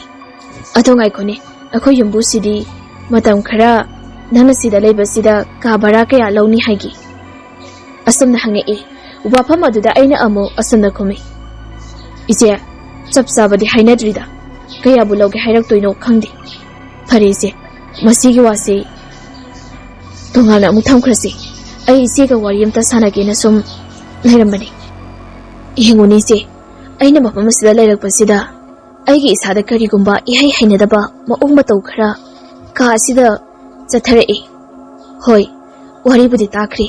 ꯑꯗꯣ ꯉꯥꯏꯈꯣꯅꯦ, ꯑꯩꯈꯣꯏ ꯌꯨꯝꯕꯨꯁꯤꯗꯤ ꯃꯇꯝ ꯈꯔ ꯅꯪꯅ ꯁꯤꯗ ꯂꯩꯕꯁꯤꯗ ꯀꯥ ꯚꯔꯥ ꯀꯌꯥ ꯂꯧꯅꯤ ꯍꯥꯏꯒꯦ?" ꯑꯁꯨꯝꯅ ꯍꯪꯉꯛꯏ꯫ ꯋꯥꯐꯝ ꯑꯗꯨꯗ ꯑꯩꯅ ꯑꯃꯨꯛ ꯑꯁꯨꯝꯅ ꯈꯨꯝꯃꯤ, "ꯏꯆꯦ, ꯆꯞ ꯆꯥꯕꯗꯤ ꯍꯥꯏꯅꯗ꯭ꯔꯤꯗ, ꯀꯌꯥꯕꯨ ꯂꯧꯒꯦ ꯍꯥꯏꯔꯛꯇꯣꯏꯅꯣ ꯈꯪꯗꯦ꯫ ꯐꯔꯦ ꯏꯆꯦ, ꯃꯁꯤꯒꯤ ꯋꯥꯁꯤ ꯇꯣꯉꯥꯟꯅ ꯑꯃꯨꯛ ꯊꯝꯈ꯭ꯔꯁꯤ꯫ ꯑꯩ ꯏꯆꯦꯒ ꯋꯥꯔꯤ ꯑꯝꯇ ꯁꯥꯟꯅꯒꯦꯅ ꯁꯨꯝ ꯂꯩꯔꯝꯕꯅꯤ꯫ ꯌꯦꯡꯉꯨꯅꯦ ꯏꯆꯦ, ꯑꯩꯅ ꯃꯐꯝ ꯑꯁꯤꯗ ꯂꯩꯔꯛꯄꯁꯤꯗ ꯑꯩꯒꯤ ꯏꯁꯥꯗ ꯀꯔꯤꯒꯨꯝꯕ ꯏꯍꯩ ꯍꯩꯅꯗꯕ ꯃꯑꯣꯡ ꯃꯇꯧ ꯈꯔ ꯀꯥ ꯑꯁꯤꯗ ꯆꯠꯊꯔꯛꯏ꯫ ꯍꯣꯏ, ꯋꯥꯔꯤꯕꯨꯗꯤ ꯇꯥꯈ꯭ꯔꯦ,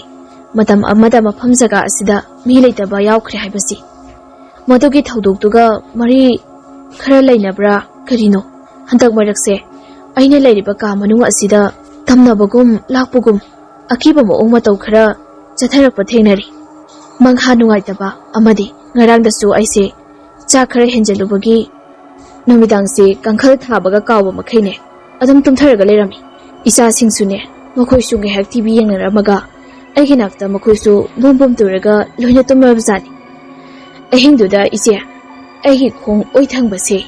ꯃꯇꯝ ꯑꯃꯗ ꯃꯐꯝ ꯖꯒꯥ ꯑꯁꯤꯗ ꯃꯤ ꯂꯩꯇꯕ ꯌꯥꯎꯈ꯭ꯔꯦ ꯍꯥꯏꯕꯁꯤ꯫ ꯃꯗꯨꯒꯤ ꯊꯧꯗꯣꯛꯇꯨꯒ ꯃꯔꯤ ꯈꯔ ꯂꯩꯅꯕ꯭ꯔꯥ ꯀꯔꯤꯅꯣ? ꯍꯟꯗꯛ ꯃꯔꯛꯁꯦ ꯑꯩꯅ ꯂꯩꯔꯤꯕ ꯀꯥ ꯃꯅꯨꯡ ꯑꯁꯤꯗ ꯇꯝꯅꯕꯒꯨꯝ ꯂꯥꯛꯄꯒꯨꯝ ꯑꯀꯤꯕ ꯃꯑꯣꯡ ꯃꯇꯧ ꯈꯔ ꯆꯠꯊꯔꯛꯄ ꯊꯦꯡꯅꯔꯤ꯫ ꯃꯪꯍꯥ ꯅꯨꯡꯉꯥꯏꯇꯕ ꯑꯃꯗꯤ ꯉꯔꯥꯡꯗꯁꯨ ꯑꯩꯁꯦ ꯆꯥꯛ ꯈꯔ ꯍꯦꯟꯖꯜꯂꯨꯕꯒꯤ ꯅꯨꯃꯤꯗꯥꯡꯁꯦ ꯀꯥꯡꯈꯜ ꯊꯥꯕꯒ ꯀꯥꯎꯕ ꯃꯈꯩꯅꯦ ꯑꯗꯨꯝ ꯇꯨꯝꯊꯔꯒ ꯂꯩꯔꯝꯃꯤ꯫ ꯏꯆꯥꯁꯤꯡꯁꯨꯅꯦ, ꯃꯈꯣꯏꯁꯨ ꯉꯥꯏꯍꯥꯛ ꯇꯤ ꯚꯤ ꯌꯦꯡꯅꯔꯝꯃꯒ ꯑꯩꯒꯤ ꯅꯥꯛꯇ ꯃꯈꯣꯏꯁꯨ ꯕꯨꯝ ꯕꯨꯝ ꯇꯨꯔꯒ ꯂꯣꯏꯅ ꯇꯨꯝꯂꯕꯖꯥꯠꯅꯤ꯫ ꯑꯍꯤꯡꯗꯨꯗ ꯏꯆꯦ, ꯑꯩꯒꯤ ꯈꯣꯡ ꯑꯣꯏ ꯊꯪꯕꯁꯦ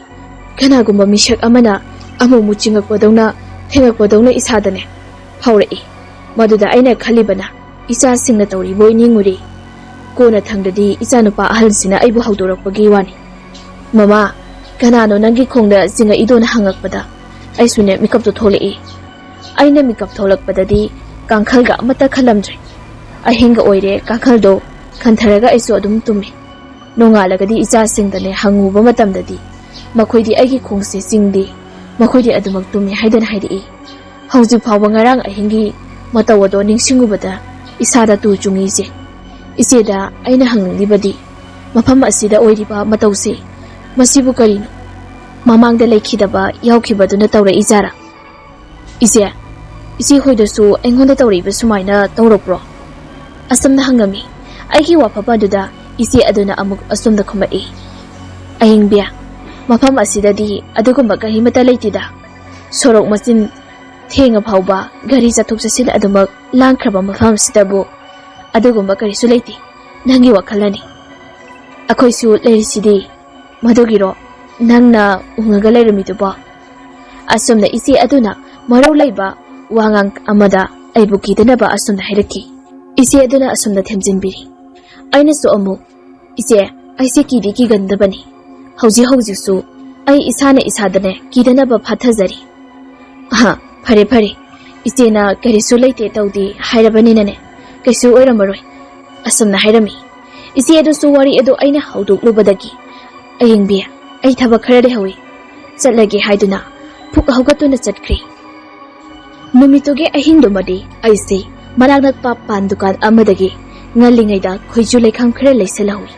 ꯀꯅꯥꯒꯨꯝꯕ ꯃꯤꯁꯛ ꯑꯃꯅ ꯑꯃꯨꯛ ꯑꯃꯨꯛ ꯆꯤꯡꯉꯛꯄꯗꯧꯅ, ꯊꯦꯡꯉꯛꯄꯗꯧꯅ ꯏꯁꯥꯗꯅꯦ ꯐꯥꯎꯔꯛꯏ꯫ ꯃꯗꯨꯗ ꯑꯩꯅ ꯈꯜꯂꯤꯕꯅ ꯏꯆꯥꯁꯤꯡꯅ ꯇꯧꯔꯤꯕꯣꯏ ꯅꯤꯡꯉꯨꯔꯤ꯫ ꯀꯣꯟꯅ ꯊꯪꯗꯗꯤ ꯏꯆꯥꯅꯨꯄꯥ ꯑꯍꯜꯁꯤꯅ ꯑꯩꯕꯨ ꯍꯧꯗꯣꯔꯛꯄꯒꯤ ꯋꯥꯅꯤ꯫ "ꯃꯃꯥ, ꯀꯅꯥꯅꯣ ꯅꯪꯒꯤ ꯈꯣꯡꯗ ꯆꯤꯡꯉꯛꯏꯗꯣꯅ?" ꯍꯪꯉꯛꯄꯗ ꯑꯩꯁꯨꯅꯦ ꯃꯤꯀꯞꯇꯣ ꯊꯣꯛꯂꯛꯏ꯫ ꯑꯩꯅ ꯃꯤꯀꯞ ꯊꯣꯛꯂꯛꯄꯗꯗꯤ ꯀꯥꯡꯈꯜꯒ ꯑꯃꯠꯇ ꯈꯜꯂꯝꯗ꯭ꯔꯦ꯫ ꯑꯍꯤꯡꯒ ꯑꯣꯏꯔꯦ, ꯀꯥꯡꯈꯜꯗꯣ ꯈꯟꯊꯔꯒ ꯑꯩꯁꯨ ꯑꯗꯨꯝ ꯇꯨꯝꯃꯤ꯫ ꯅꯣꯡꯉꯥꯜꯂꯒꯗꯤ ꯏꯆꯥꯁꯤꯡꯗꯅꯦ ꯍꯪꯉꯨꯕ ꯃꯇꯝꯗꯗꯤ ꯃꯈꯣꯏꯗꯤ ꯑꯩꯒꯤ ꯈꯣꯡꯁꯦ ꯆꯤꯡꯗꯦ, ꯃꯈꯣꯏꯗꯤ ꯑꯗꯨꯃꯛ ꯇꯨꯝꯃꯤ ꯍꯥꯏꯗꯅ ꯍꯥꯏꯔꯛꯏ꯫ ꯍꯧꯖꯤꯛ ꯐꯥꯎꯕ ꯉꯔꯥꯡ ꯑꯍꯤꯡꯒꯤ ꯃꯇꯧ ꯑꯗꯣ ꯅꯤꯡꯁꯤꯡꯉꯨꯕꯗ ꯏꯁꯥꯗ ꯇꯨ ꯆꯨꯡꯉꯤ ꯏꯆꯦ꯫ ꯏꯆꯦꯗ ꯑꯩꯅ ꯍꯪꯅꯤꯡꯂꯤꯕꯗꯤ ꯃꯐꯝ ꯑꯁꯤꯗ ꯑꯣꯏꯔꯤꯕ ꯃꯇꯧꯁꯦ ꯃꯁꯤꯕꯨ ꯀꯔꯤꯅꯣ? ꯃꯃꯥꯡꯗ ꯂꯩꯈꯤꯗꯕ ꯌꯥꯎꯈꯤꯕꯗꯨꯅ ꯇꯧꯔꯛꯏꯖꯥꯔꯥ? ꯏꯆꯦ, ꯏꯆꯦ ꯍꯣꯏꯗꯁꯨ ꯑꯩꯉꯣꯟꯗ ꯇꯧꯔꯛꯏꯕ ꯁꯨꯃꯥꯏꯅ ꯇꯧꯔꯛꯄ꯭ꯔꯣ? ꯑꯁꯨꯝꯅ ꯍꯪꯉꯝꯃꯤ꯫ ꯑꯩꯒꯤ ꯋꯥꯐꯝ ꯑꯗꯨꯗ ꯏꯆꯦ ꯑꯗꯨꯅ ꯑꯃꯨꯛ ꯑꯁꯨꯝꯅ ꯈꯨꯝꯃꯛꯏ, "ꯑꯌꯤꯡꯕꯤ, ꯃꯐꯝ ꯑꯁꯤꯗꯗꯤ ꯑꯗꯨꯒꯨꯝꯕ ꯀꯔꯤꯃꯠꯇ ꯂꯩꯇꯦꯗ꯫ ꯁꯣꯔꯣꯛ ꯃꯆꯤꯟ ꯊꯦꯡꯉ ꯐꯥꯎꯕ ꯒꯥꯔꯤ ꯆꯠꯊꯣꯛ ꯆꯠꯁꯤꯟ ꯑꯗꯨꯃꯛ ꯂꯥꯡꯈ꯭ꯔꯕ ꯃꯐꯝ ꯑꯁꯤꯗꯕꯨ ꯑꯗꯨꯒꯨꯝꯕ ꯀꯔꯤꯁꯨ ꯂꯩꯇꯦ꯫ ꯅꯪꯒꯤ ꯋꯥꯈꯜꯅꯅꯤ꯫ ꯑꯩꯈꯣꯏꯁꯨ ꯂꯩꯔꯤꯁꯤꯗꯤ꯫ ꯃꯗꯨꯒꯤꯔꯣ ꯅꯪꯅ ꯎꯪꯉꯒ ꯂꯩꯔꯝꯃꯤꯗꯨꯕꯣ? ꯑꯁꯨꯝꯅ ꯏꯆꯦ ꯑꯗꯨꯅ ꯃꯔꯧ ꯂꯩꯕ ꯋꯥꯉꯥꯡ ꯑꯃꯗ ꯑꯩꯕꯨ ꯀꯤꯗꯅꯕ ꯑꯁꯨꯝꯅ ꯍꯥꯏꯔꯛꯈꯤ꯫ ꯏꯆꯦ ꯑꯗꯨꯅ ꯑꯁꯨꯝꯅ ꯊꯦꯝꯖꯤꯟꯕꯤꯔꯤ꯫ ꯑꯩꯅꯁꯨ ꯑꯃꯨꯛ, "ꯏꯆꯦ, ꯑꯩꯁꯦ ꯀꯤꯗꯤ ꯀꯤꯒꯟꯗꯕꯅꯤ꯫ ꯍꯧꯖꯤꯛ ꯍꯧꯖꯤꯛꯁꯨ ꯑꯩ ꯏꯁꯥꯅ ꯏꯁꯥꯗꯅꯦ ꯀꯤꯗꯅꯕ ꯐꯥꯊꯖꯔꯤ꯫" "ꯑꯍ, ꯐꯔꯦ ꯐꯔꯦ, ꯏꯆꯦꯅ ꯀꯔꯤꯁꯨ ꯂꯩꯇꯦ ꯇꯧꯗꯦ ꯍꯥꯏꯔꯕꯅꯤꯅꯅꯦ, ꯀꯩꯁꯨ ꯑꯣꯏꯔꯝꯃꯔꯣꯏ", ꯑꯁꯨꯝꯅ ꯍꯥꯏꯔꯝꯃꯤ꯫ ꯏꯆꯦ ꯑꯗꯨꯁꯨ ꯋꯥꯔꯤ ꯑꯗꯨ ꯑꯩꯅ ꯍꯧꯗꯣꯛꯂꯨꯕꯗꯒꯤ, "ꯑꯌꯤꯡꯕꯤ, ꯑꯩ ꯊꯕꯛ ꯈꯔ ꯂꯩꯍꯧꯏ, ꯆꯠꯂꯒꯦ" ꯍꯥꯏꯗꯨꯅ ꯐꯨꯛ ꯍꯧꯒꯠꯇꯨꯅ ꯆꯠꯈ꯭ꯔꯦ꯫ ꯅꯨꯃꯤꯠꯇꯨꯒꯤ ꯑꯍꯤꯡꯗꯨꯃꯗꯤ ꯑꯩꯁꯦ ꯃꯅꯥꯛ ꯅꯛꯄ ꯄꯥꯟ ꯗꯨꯀꯥꯟ ꯑꯃꯗꯒꯤ ꯉꯜꯂꯤꯉꯩꯗ ꯈꯣꯏꯖꯨ ꯂꯩꯈꯥꯝ ꯈꯔ ꯂꯩꯁꯜꯍꯧꯏ꯫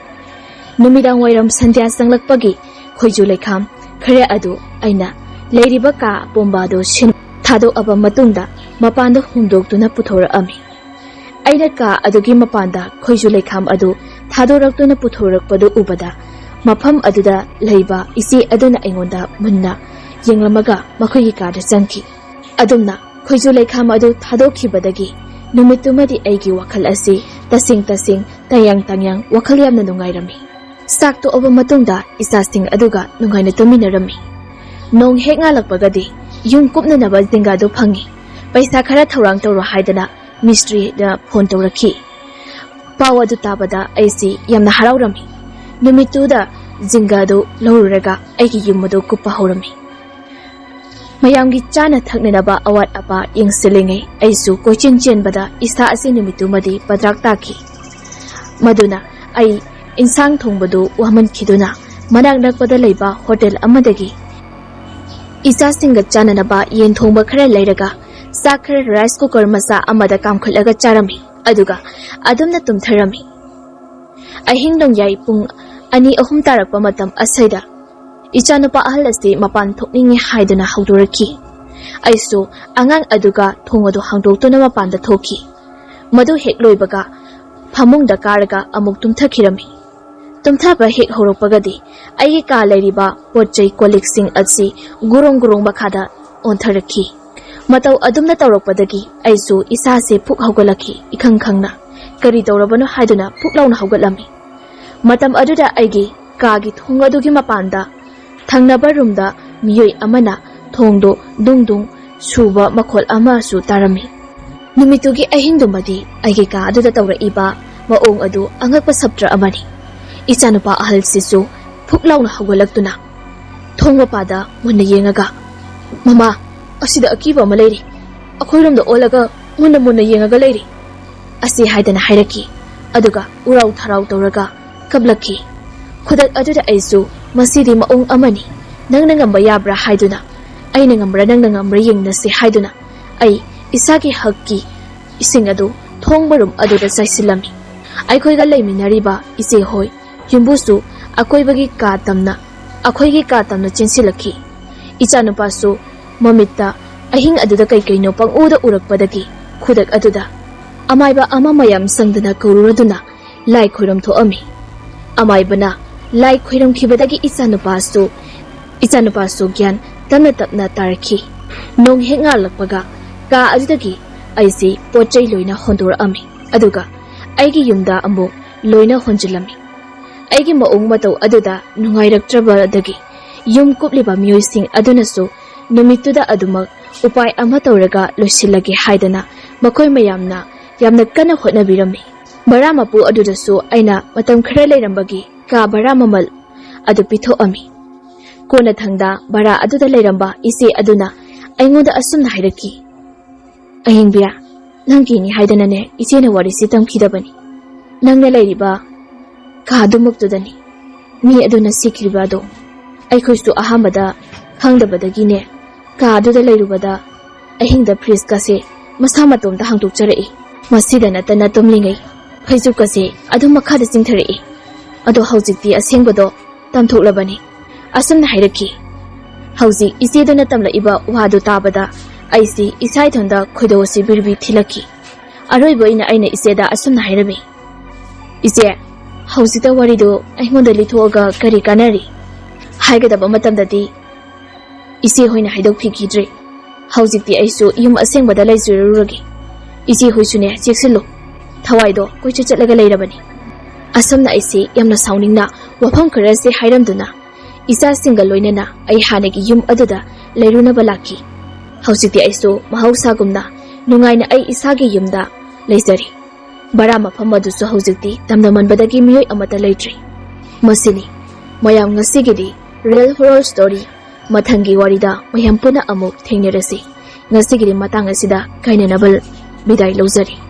ꯅꯨꯃꯤꯗꯥꯡ ꯋꯥꯏꯔꯝ ꯁꯟꯙ꯭ꯌꯥ ꯆꯪꯂꯛꯄꯒꯤ ꯈꯣꯏꯖꯨ ꯂꯩꯈꯥꯝ ꯈꯔ ꯑꯗꯨ ꯑꯩꯅ ꯂꯩꯔꯤꯕ ꯀꯥ ꯑꯄꯨꯝꯕ ꯑꯗꯨ ꯁꯤꯟ ꯊꯥꯗꯣꯛꯑꯕ ꯃꯇꯨꯡꯗ ꯃꯄꯥꯟꯗ ꯍꯨꯝꯗꯣꯛꯇꯨꯅ ꯄꯨꯊꯣꯔꯛꯑꯝꯃꯤ꯫ ꯑꯩꯅ ꯀꯥ ꯑꯗꯨꯒꯤ ꯃꯄꯥꯟꯗ ꯈꯣꯏꯖꯨ ꯂꯩꯈꯥꯝ ꯑꯗꯨ ꯊꯥꯗꯣꯔꯛꯇꯨꯅ ꯄꯨꯊꯣꯔꯛꯄꯗꯨ ꯎꯕꯗ, ꯃꯐꯝ ꯑꯗꯨꯗ ꯂꯩꯕ ꯏꯆꯦ ꯑꯗꯨꯅ ꯑꯩꯉꯣꯟꯗ ꯃꯨꯟꯅ ꯌꯦꯡꯂꯝꯃꯒ ꯃꯈꯣꯏꯒꯤ ꯀꯥꯗ ꯆꯪꯈꯤ꯫ ꯑꯗꯨꯝꯅ ꯈꯣꯏꯖꯨ ꯂꯩꯈꯥꯝ ꯑꯗꯨ ꯊꯥꯗꯣꯛꯈꯤꯕꯗꯒꯤ ꯅꯨꯃꯤꯠꯇꯨꯃꯗꯤ ꯑꯩꯒꯤ ꯋꯥꯈꯜ ꯑꯁꯤ ꯇꯁꯦꯡ ꯇꯁꯦꯡ, ꯇꯌꯥꯡ ꯇꯌꯥꯡ, ꯋꯥꯈꯜ ꯌꯥꯝꯅ ꯅꯨꯡꯉꯥꯏꯔꯝꯃꯤ꯫ ꯆꯥꯛ ꯇꯣꯛꯑꯕ ꯃꯇꯨꯡꯗ ꯏꯆꯥꯁꯤꯡ ꯑꯗꯨꯒ ꯅꯨꯡꯉꯥꯏꯅ ꯇꯨꯝꯃꯤꯟꯅꯔꯝꯃꯤ꯫ ꯅꯣꯡ ꯍꯦꯛ ꯉꯥꯜꯂꯛꯄꯒꯗꯤ ꯌꯨꯝ ꯀꯨꯞꯅꯅꯕ ꯖꯤꯡꯒꯥꯗꯨ ꯐꯪꯉꯤ꯫ ꯄꯩꯁꯥ ꯈꯔ ꯊꯧꯔꯥꯡ ꯇꯧꯔꯣ ꯍꯥꯏꯗꯅ ꯃꯤꯁꯇ꯭ꯔꯤꯗ ꯐꯣꯟ ꯇꯧꯔꯛꯈꯤ꯫ ꯄꯥꯎ ꯑꯗꯨ ꯇꯥꯕꯗ ꯑꯩꯁꯤ ꯌꯥꯝꯅ ꯍꯔꯥꯎꯔꯝꯃꯤ꯫ ꯅꯨꯃꯤꯠꯇꯨꯗ ꯖꯤꯡꯒꯥꯗꯨ ꯂꯧꯔꯨꯔꯒ ꯑꯩꯒꯤ ꯌꯨꯝ ꯑꯗꯨ ꯀꯨꯞꯄ ꯍꯧꯔꯝꯃꯤ꯫ ꯃꯌꯥꯝꯒꯤ ꯆꯥꯅ ꯊꯛꯅꯅꯕ ꯑꯋꯥꯠ ꯑꯄꯥ ꯌꯦꯡꯁꯤꯜꯂꯤꯉꯩ ꯑꯩꯁꯨ ꯀꯣꯏꯆꯦꯟ ꯆꯦꯟꯕꯗ ꯏꯁꯥ ꯑꯁꯤ ꯅꯨꯃꯤꯠꯇꯨꯃꯗꯤ ꯄꯗ꯭ꯔꯥꯛ ꯇꯥꯈꯤ꯫ ꯃꯗꯨꯅ ꯑꯩ ꯏꯟꯁꯥꯡ ꯊꯣꯡꯕꯗꯨ ꯋꯥꯃꯟꯈꯤꯗꯨꯅ ꯃꯅꯥꯛ ꯅꯛꯄꯗ ꯂꯩꯕ ꯍꯣꯇꯦꯜ ꯑꯃꯗꯒꯤ ꯏꯆꯥꯁꯤꯡꯒ ꯆꯥꯅꯅꯕ ꯌꯦꯟ ꯊꯣꯡꯕ ꯈꯔ ꯂꯩꯔꯒ ꯆꯥꯛ ꯈꯔ ꯔꯥꯏꯁ ꯀꯨꯀꯔ ꯃꯆꯥ ꯑꯃꯗ ꯀꯥꯝꯈꯠꯂꯒ ꯆꯥꯔꯝꯃꯤ꯫ ꯑꯗꯨꯒ ꯑꯗꯨꯝꯅ ꯇꯨꯝꯊꯔꯝꯃꯤ꯫ ꯑꯍꯤꯡ ꯅꯣꯡꯌꯥꯏ ꯄꯨꯡ ꯑꯅꯤ ꯑꯍꯨꯝ ꯇꯥꯔꯛꯄ ꯃꯇꯝ ꯑꯁꯤꯗ ꯏꯆꯥꯅꯨꯄꯥ ꯑꯍꯜ ꯑꯁꯤ ꯃꯄꯥꯟ ꯊꯣꯛꯅꯤꯡꯉꯤ ꯍꯥꯏꯗꯨꯅ ꯍꯧꯗꯣꯔꯛꯈꯤ꯫ ꯑꯩꯁꯨ ꯑꯉꯥꯡ ꯑꯗꯨꯒ ꯊꯣꯡ ꯑꯗꯨ ꯍꯥꯡꯗꯣꯛꯇꯨꯅ ꯃꯄꯥꯟꯗ ꯊꯣꯛꯈꯤ꯫ ꯃꯗꯨ ꯍꯦꯛ ꯂꯣꯏꯕꯒ ꯐꯃꯨꯡꯗ ꯀꯥꯔꯒ ꯑꯃꯨꯛ ꯇꯨꯝꯊꯈꯤꯔꯝꯃꯤ꯫ ꯇꯨꯝꯊꯕ ꯍꯦꯛ ꯍꯧꯔꯛꯄꯒꯗꯤ ꯑꯩꯒꯤ ꯀꯥ ꯂꯩꯔꯤꯕ ꯄꯣꯠ ꯆꯩ ꯀꯣꯜ ꯂꯤꯛꯁꯤꯡ ꯑꯁꯤ ꯒꯨꯔꯨꯡ ꯒꯨꯔꯨꯡ ꯃꯈꯥꯗ ꯑꯣꯟꯊꯔꯛꯈꯤ꯫ ꯃꯇꯧ ꯑꯗꯨꯝꯅ ꯇꯧꯔꯛꯄꯗꯒꯤ ꯑꯩꯁꯨ ꯏꯁꯥꯁꯦ ꯄꯨꯛ ꯍꯧꯒꯠꯂꯛꯈꯤ꯫ ꯏꯈꯪ ꯈꯪꯅ ꯀꯔꯤ ꯇꯧꯔꯕꯅꯣ ꯍꯥꯏꯗꯨꯅ ꯄꯨꯛ ꯂꯥꯎꯅ ꯍꯧꯒꯠꯂꯝꯃꯤ꯫ ꯃꯇꯝ ꯑꯗꯨꯗ ꯑꯩꯒꯤ ꯀꯥꯒꯤ ꯊꯣꯡ ꯑꯗꯨꯒꯤ ꯃꯄꯥꯟꯗ ꯊꯪꯅꯕ ꯔꯨꯝꯗ ꯃꯤꯑꯣꯏ ꯑꯃꯅ ꯊꯣꯡꯗꯣ ꯗꯨꯡ ꯗꯨꯡ ꯁꯨꯕ ꯃꯈꯣꯜ ꯑꯃꯁꯨ ꯇꯥꯔꯝꯃꯤ꯫ ꯅꯨꯃꯤꯠꯇꯨꯒꯤ ꯑꯍꯤꯡꯗꯨꯃꯗꯤ ꯑꯩꯒꯤ ꯀꯥ ꯑꯗꯨꯗ ꯇꯧꯔꯛꯏꯕ ꯃꯑꯣꯡ ꯑꯗꯨ ꯑꯉꯛꯄ ꯁꯞꯇ꯭ꯔ ꯑꯃꯅꯤ꯫ ꯏꯆꯥꯅꯨꯄꯥ ꯑꯍꯜꯁꯤꯁꯨ ꯐꯨꯛ ꯂꯥꯎꯅ ꯍꯧꯒꯠꯂꯛꯇꯨꯅ ꯊꯣꯡ ꯃꯄꯥꯗ ꯃꯨꯟꯅ ꯌꯦꯡꯉꯒ, "ꯃꯃꯥ, ꯑꯁꯤꯗ ꯑꯀꯤꯕ ꯑꯃ ꯂꯩꯔꯤ꯫ ꯑꯩꯈꯣꯏꯔꯣꯝꯗ ꯑꯣꯜꯂꯒ ꯃꯨꯟꯅ ꯃꯨꯟꯅ ꯌꯦꯡꯉꯒ ꯂꯩꯔꯤ," ꯑꯁꯤ ꯍꯥꯏꯗꯅ ꯍꯥꯏꯔꯛꯈꯤ꯫ ꯑꯗꯨꯒ ꯎꯔꯥꯎ ꯊꯔꯥꯎ ꯇꯧꯔꯒ ꯀꯞꯂꯛꯈꯤ꯫ ꯈꯨꯗꯛ ꯑꯗꯨꯗ ꯑꯩꯁꯨ, "ꯃꯁꯤꯗꯤ ꯃꯑꯣꯡ ꯑꯃꯅꯤ, ꯅꯪꯅ ꯉꯝꯕ ꯌꯥꯕ꯭ꯔꯥ?" ꯍꯥꯏꯗꯨꯅ, "ꯑꯩꯅ ꯉꯝꯕ꯭ꯔꯥ, ꯅꯪꯅ ꯉꯝꯕ꯭ꯔꯥ ꯌꯦꯡꯅꯁꯤ," ꯍꯥꯏꯗꯨꯅ ꯑꯩ ꯏꯁꯥꯒꯤ ꯍꯛꯀꯤ ꯏꯁꯤꯡ ꯑꯗꯨ ꯊꯣꯡ ꯃꯔꯨꯝ ꯑꯗꯨꯗ ꯆꯥꯏꯁꯤꯜꯂꯝꯃꯤ꯫ ꯑꯩꯈꯣꯏꯒ ꯂꯩꯃꯤꯟꯅꯔꯤꯕ ꯏꯆꯦ ꯍꯣꯏ ꯌꯨꯝꯕꯨꯁꯨ ꯑꯀꯣꯏꯕꯒꯤ ꯀꯥ ꯇꯝꯅ, ꯑꯩꯈꯣꯏꯒꯤ ꯀꯥ ꯇꯝꯅ ꯆꯦꯟꯁꯤꯜꯂꯛꯈꯤ꯫ ꯏꯆꯥꯅꯨꯄꯥꯁꯨ ꯃꯃꯤꯠꯇ ꯑꯍꯤꯡ ꯑꯗꯨꯗ ꯀꯩ ꯀꯩꯅꯣ ꯄꯪꯎꯗ ꯎꯔꯛꯄꯗꯒꯤ ꯈꯨꯗꯛ ꯑꯗꯨꯗ ꯑꯃꯥꯏꯕ ꯑꯃ ꯃꯌꯥꯝ ꯆꯪꯗꯅ ꯀꯧꯔꯨꯔꯗꯨꯅ ꯂꯥꯏ ꯈꯣꯏꯔꯝ ꯊꯣꯛꯑꯝꯃꯤ꯫ ꯑꯃꯥꯏꯕꯅ ꯂꯥꯏ ꯈꯣꯏꯔꯝꯈꯤꯕꯗꯒꯤ ꯏꯆꯥꯅꯨꯄꯥꯁꯨ, ꯏꯆꯥꯅꯨꯄꯥꯁꯨ ꯒ꯭ꯌꯥꯟ ꯇꯞꯅ ꯇꯞꯅ ꯇꯥꯔꯛꯈꯤ꯫ ꯅꯣꯡ ꯍꯦꯛ ꯉꯥꯜꯂꯛꯄꯒ ꯀꯥ ꯑꯗꯨꯗꯒꯤ ꯑꯩꯁꯤ ꯄꯣꯠ ꯆꯩ ꯂꯣꯏꯅ ꯍꯣꯟꯗꯣꯔꯛꯑꯝꯃꯤ꯫ ꯑꯗꯨꯒ ꯑꯩꯒꯤ ꯌꯨꯝꯗ ꯑꯃꯨꯛ ꯂꯣꯏꯅ ꯍꯣꯟꯖꯤꯜꯂꯝꯃꯤ꯫ ꯑꯩꯒꯤ ꯃꯑꯣꯡ ꯃꯇꯧ ꯑꯗꯨꯗ ꯅꯨꯡꯉꯥꯏꯔꯛꯇ꯭ꯔꯕꯗꯒꯤ ꯌꯨꯝ ꯀꯨꯞꯂꯤꯕ ꯃꯤꯑꯣꯏꯁꯤꯡ ꯑꯗꯨꯅꯁꯨ ꯅꯨꯃꯤꯠꯇꯨꯗ ꯑꯗꯨꯃꯛ ꯎꯄꯥꯏ ꯑꯃ ꯇꯧꯔꯒ ꯂꯣꯏꯁꯤꯜꯂꯒꯦ ꯍꯥꯏꯗꯅ ꯃꯈꯣꯏ ꯃꯌꯥꯝꯅ ꯌꯥꯝꯅ ꯀꯟꯅ ꯍꯣꯠꯅꯕꯤꯔꯝꯃꯤ꯫ ꯚꯔꯥ ꯃꯄꯨ ꯑꯗꯨꯗꯁꯨ ꯑꯩꯅ ꯃꯇꯝ ꯈꯔ ꯂꯩꯔꯝꯕꯒꯤ ꯀꯥ ꯚꯔꯥ ꯃꯃꯜ ꯑꯗꯨ ꯄꯤꯊꯣꯛꯑꯝꯃꯤ꯫ ꯀꯣꯟꯅꯊꯪꯗ ꯚꯔꯥ ꯑꯗꯨꯗ ꯂꯩꯔꯝꯕ ꯏꯆꯦ ꯑꯗꯨꯅ ꯑꯩꯉꯣꯟꯗ ꯑꯁꯨꯝꯅ ꯍꯥꯏꯔꯛꯈꯤ, "ꯑꯍꯤꯡꯕꯤꯌꯥ, ꯅꯪꯒꯤꯅꯤ ꯍꯥꯏꯗꯅꯅꯦ ꯏꯆꯦꯅ ꯋꯥꯔꯤꯁꯤ ꯇꯝꯈꯤꯗꯕꯅꯤ꯫ ꯅꯪꯅ ꯂꯩꯔꯤꯕ ꯀꯥ ꯑꯗꯨꯃꯛꯇꯨꯗꯅꯤ ꯃꯤ ꯑꯗꯨꯅ ꯁꯤꯈ꯭ꯔꯤꯕ ꯑꯗꯣ꯫ ꯑꯩꯈꯣꯏꯁꯨ ꯑꯍꯥꯟꯕꯗ ꯈꯪꯗꯕꯗꯒꯤꯅꯦ ꯀꯥ ꯑꯗꯨꯗ ꯂꯩꯔꯨꯕꯗ ꯑꯍꯤꯡꯗ ꯐ꯭ꯔꯤꯖꯀꯁꯦ ꯃꯁꯥ ꯃꯇꯣꯝꯇ ꯍꯥꯡꯗꯣꯛꯆꯔꯛꯏ꯫ ꯃꯁꯤꯗ ꯅꯠꯇꯅ ꯇꯨꯝꯂꯤꯉꯩ ꯐꯩꯖꯨꯞꯀꯁꯦ ꯑꯗꯨꯝ ꯃꯈꯥꯗ ꯆꯤꯡꯊꯔꯛꯏ꯫ ꯑꯗꯣ ꯍꯧꯖꯤꯛꯇꯤ ꯑꯁꯦꯡꯕꯗꯣ ꯇꯝꯊꯣꯛꯂꯕꯅꯤ," ꯑꯁꯨꯝꯅ ꯍꯥꯏꯔꯛꯈꯤ꯫ ꯍꯧꯖꯤꯛ ꯏꯆꯦꯗꯨꯅ ꯇꯝꯂꯛꯏꯕ ꯋꯥꯗꯨ ꯇꯥꯕꯗ ꯑꯩꯁꯤ ꯏꯁꯥ ꯏꯊꯟꯇ ꯈꯣꯏꯗꯧ ꯑꯁꯤ ꯕꯤꯔꯕꯤ ꯊꯤꯜꯂꯛꯈꯤ꯫ ꯑꯔꯣꯏꯕ ꯑꯣꯏꯅ ꯑꯩꯅ ꯏꯆꯦꯗ ꯑꯁꯨꯝꯅ ꯍꯥꯏꯔꯝꯃꯤ, "ꯏꯆꯦ, ꯍꯧꯖꯤꯛꯇ ꯋꯥꯔꯤꯗꯨ ꯑꯩꯉꯣꯟꯗ ꯂꯤꯊꯣꯛꯑꯒ ꯀꯔꯤ ꯀꯥꯟꯅꯔꯤ? ꯍꯥꯏꯒꯗꯕ ꯃꯇꯝꯗꯗꯤ ꯏꯆꯦ ꯍꯣꯏꯅ ꯍꯥꯏꯗꯣꯛꯄꯤꯈꯤꯗ꯭ꯔꯦ꯫ ꯍꯧꯖꯤꯛꯇꯤ ꯑꯩꯁꯨ ꯌꯨꯝ ꯑꯁꯦꯡꯕꯗ ꯂꯩꯖꯔꯨꯔꯒꯦ꯫ ꯏꯆꯦ ꯍꯣꯏꯁꯨꯅꯦ, ꯆꯦꯛꯁꯤꯜꯂꯨ꯫ ꯊꯋꯥꯏꯗꯣ ꯀꯣꯏꯆꯠ ꯆꯠꯂꯒ ꯂꯩꯔꯕꯅꯤ꯫ ꯑꯁꯨꯝꯅ ꯑꯩꯁꯦ ꯌꯥꯝꯅ ꯁꯥꯎꯅꯤꯡꯅ ꯋꯥꯐꯝ ꯈꯔꯁꯦ ꯍꯥꯏꯔꯝꯗꯨꯅ ꯏꯆꯥꯁꯤꯡꯒ ꯂꯣꯏꯅꯅ ꯑꯩ ꯍꯥꯟꯅꯒꯤ ꯌꯨꯝ ꯑꯗꯨꯗ ꯂꯩꯔꯨꯅꯕ ꯂꯥꯛꯈꯤ꯫ ꯍꯧꯖꯤꯛꯇꯤ ꯑꯩꯁꯨ ꯃꯍꯧꯁꯥꯒꯨꯝꯅ ꯅꯨꯡꯉꯥꯏꯅ ꯑꯩ ꯏꯁꯥꯒꯤ ꯌꯨꯝꯗ ꯂꯩꯖꯔꯤ꯫ ꯚꯔꯥ ꯃꯐꯝ ꯑꯗꯨꯁꯨ ꯍꯧꯖꯤꯛꯇꯤ ꯇꯝꯅꯃꯟꯕꯗꯒꯤ ꯃꯤꯑꯣꯏ ꯑꯃꯠꯇ ꯂꯩꯇ꯭ꯔꯦ꯫ ꯃꯁꯤꯅꯤ ꯃꯌꯥꯝ, ꯉꯁꯤꯒꯤꯗꯤ Real Horror Story꯫ ꯃꯊꯪꯒꯤ ꯋꯥꯔꯤꯗ ꯃꯌꯥꯝ ꯄꯨꯟꯅ ꯑꯃꯨꯛ ꯊꯦꯡꯅꯔꯁꯤ꯫ ꯉꯁꯤꯒꯤꯗꯤ ꯃꯇꯥꯡ ꯑꯁꯤꯗ ꯀꯥꯏꯅꯅꯕ ꯕꯤꯗꯥꯏ ꯂꯧꯖꯔꯤ꯫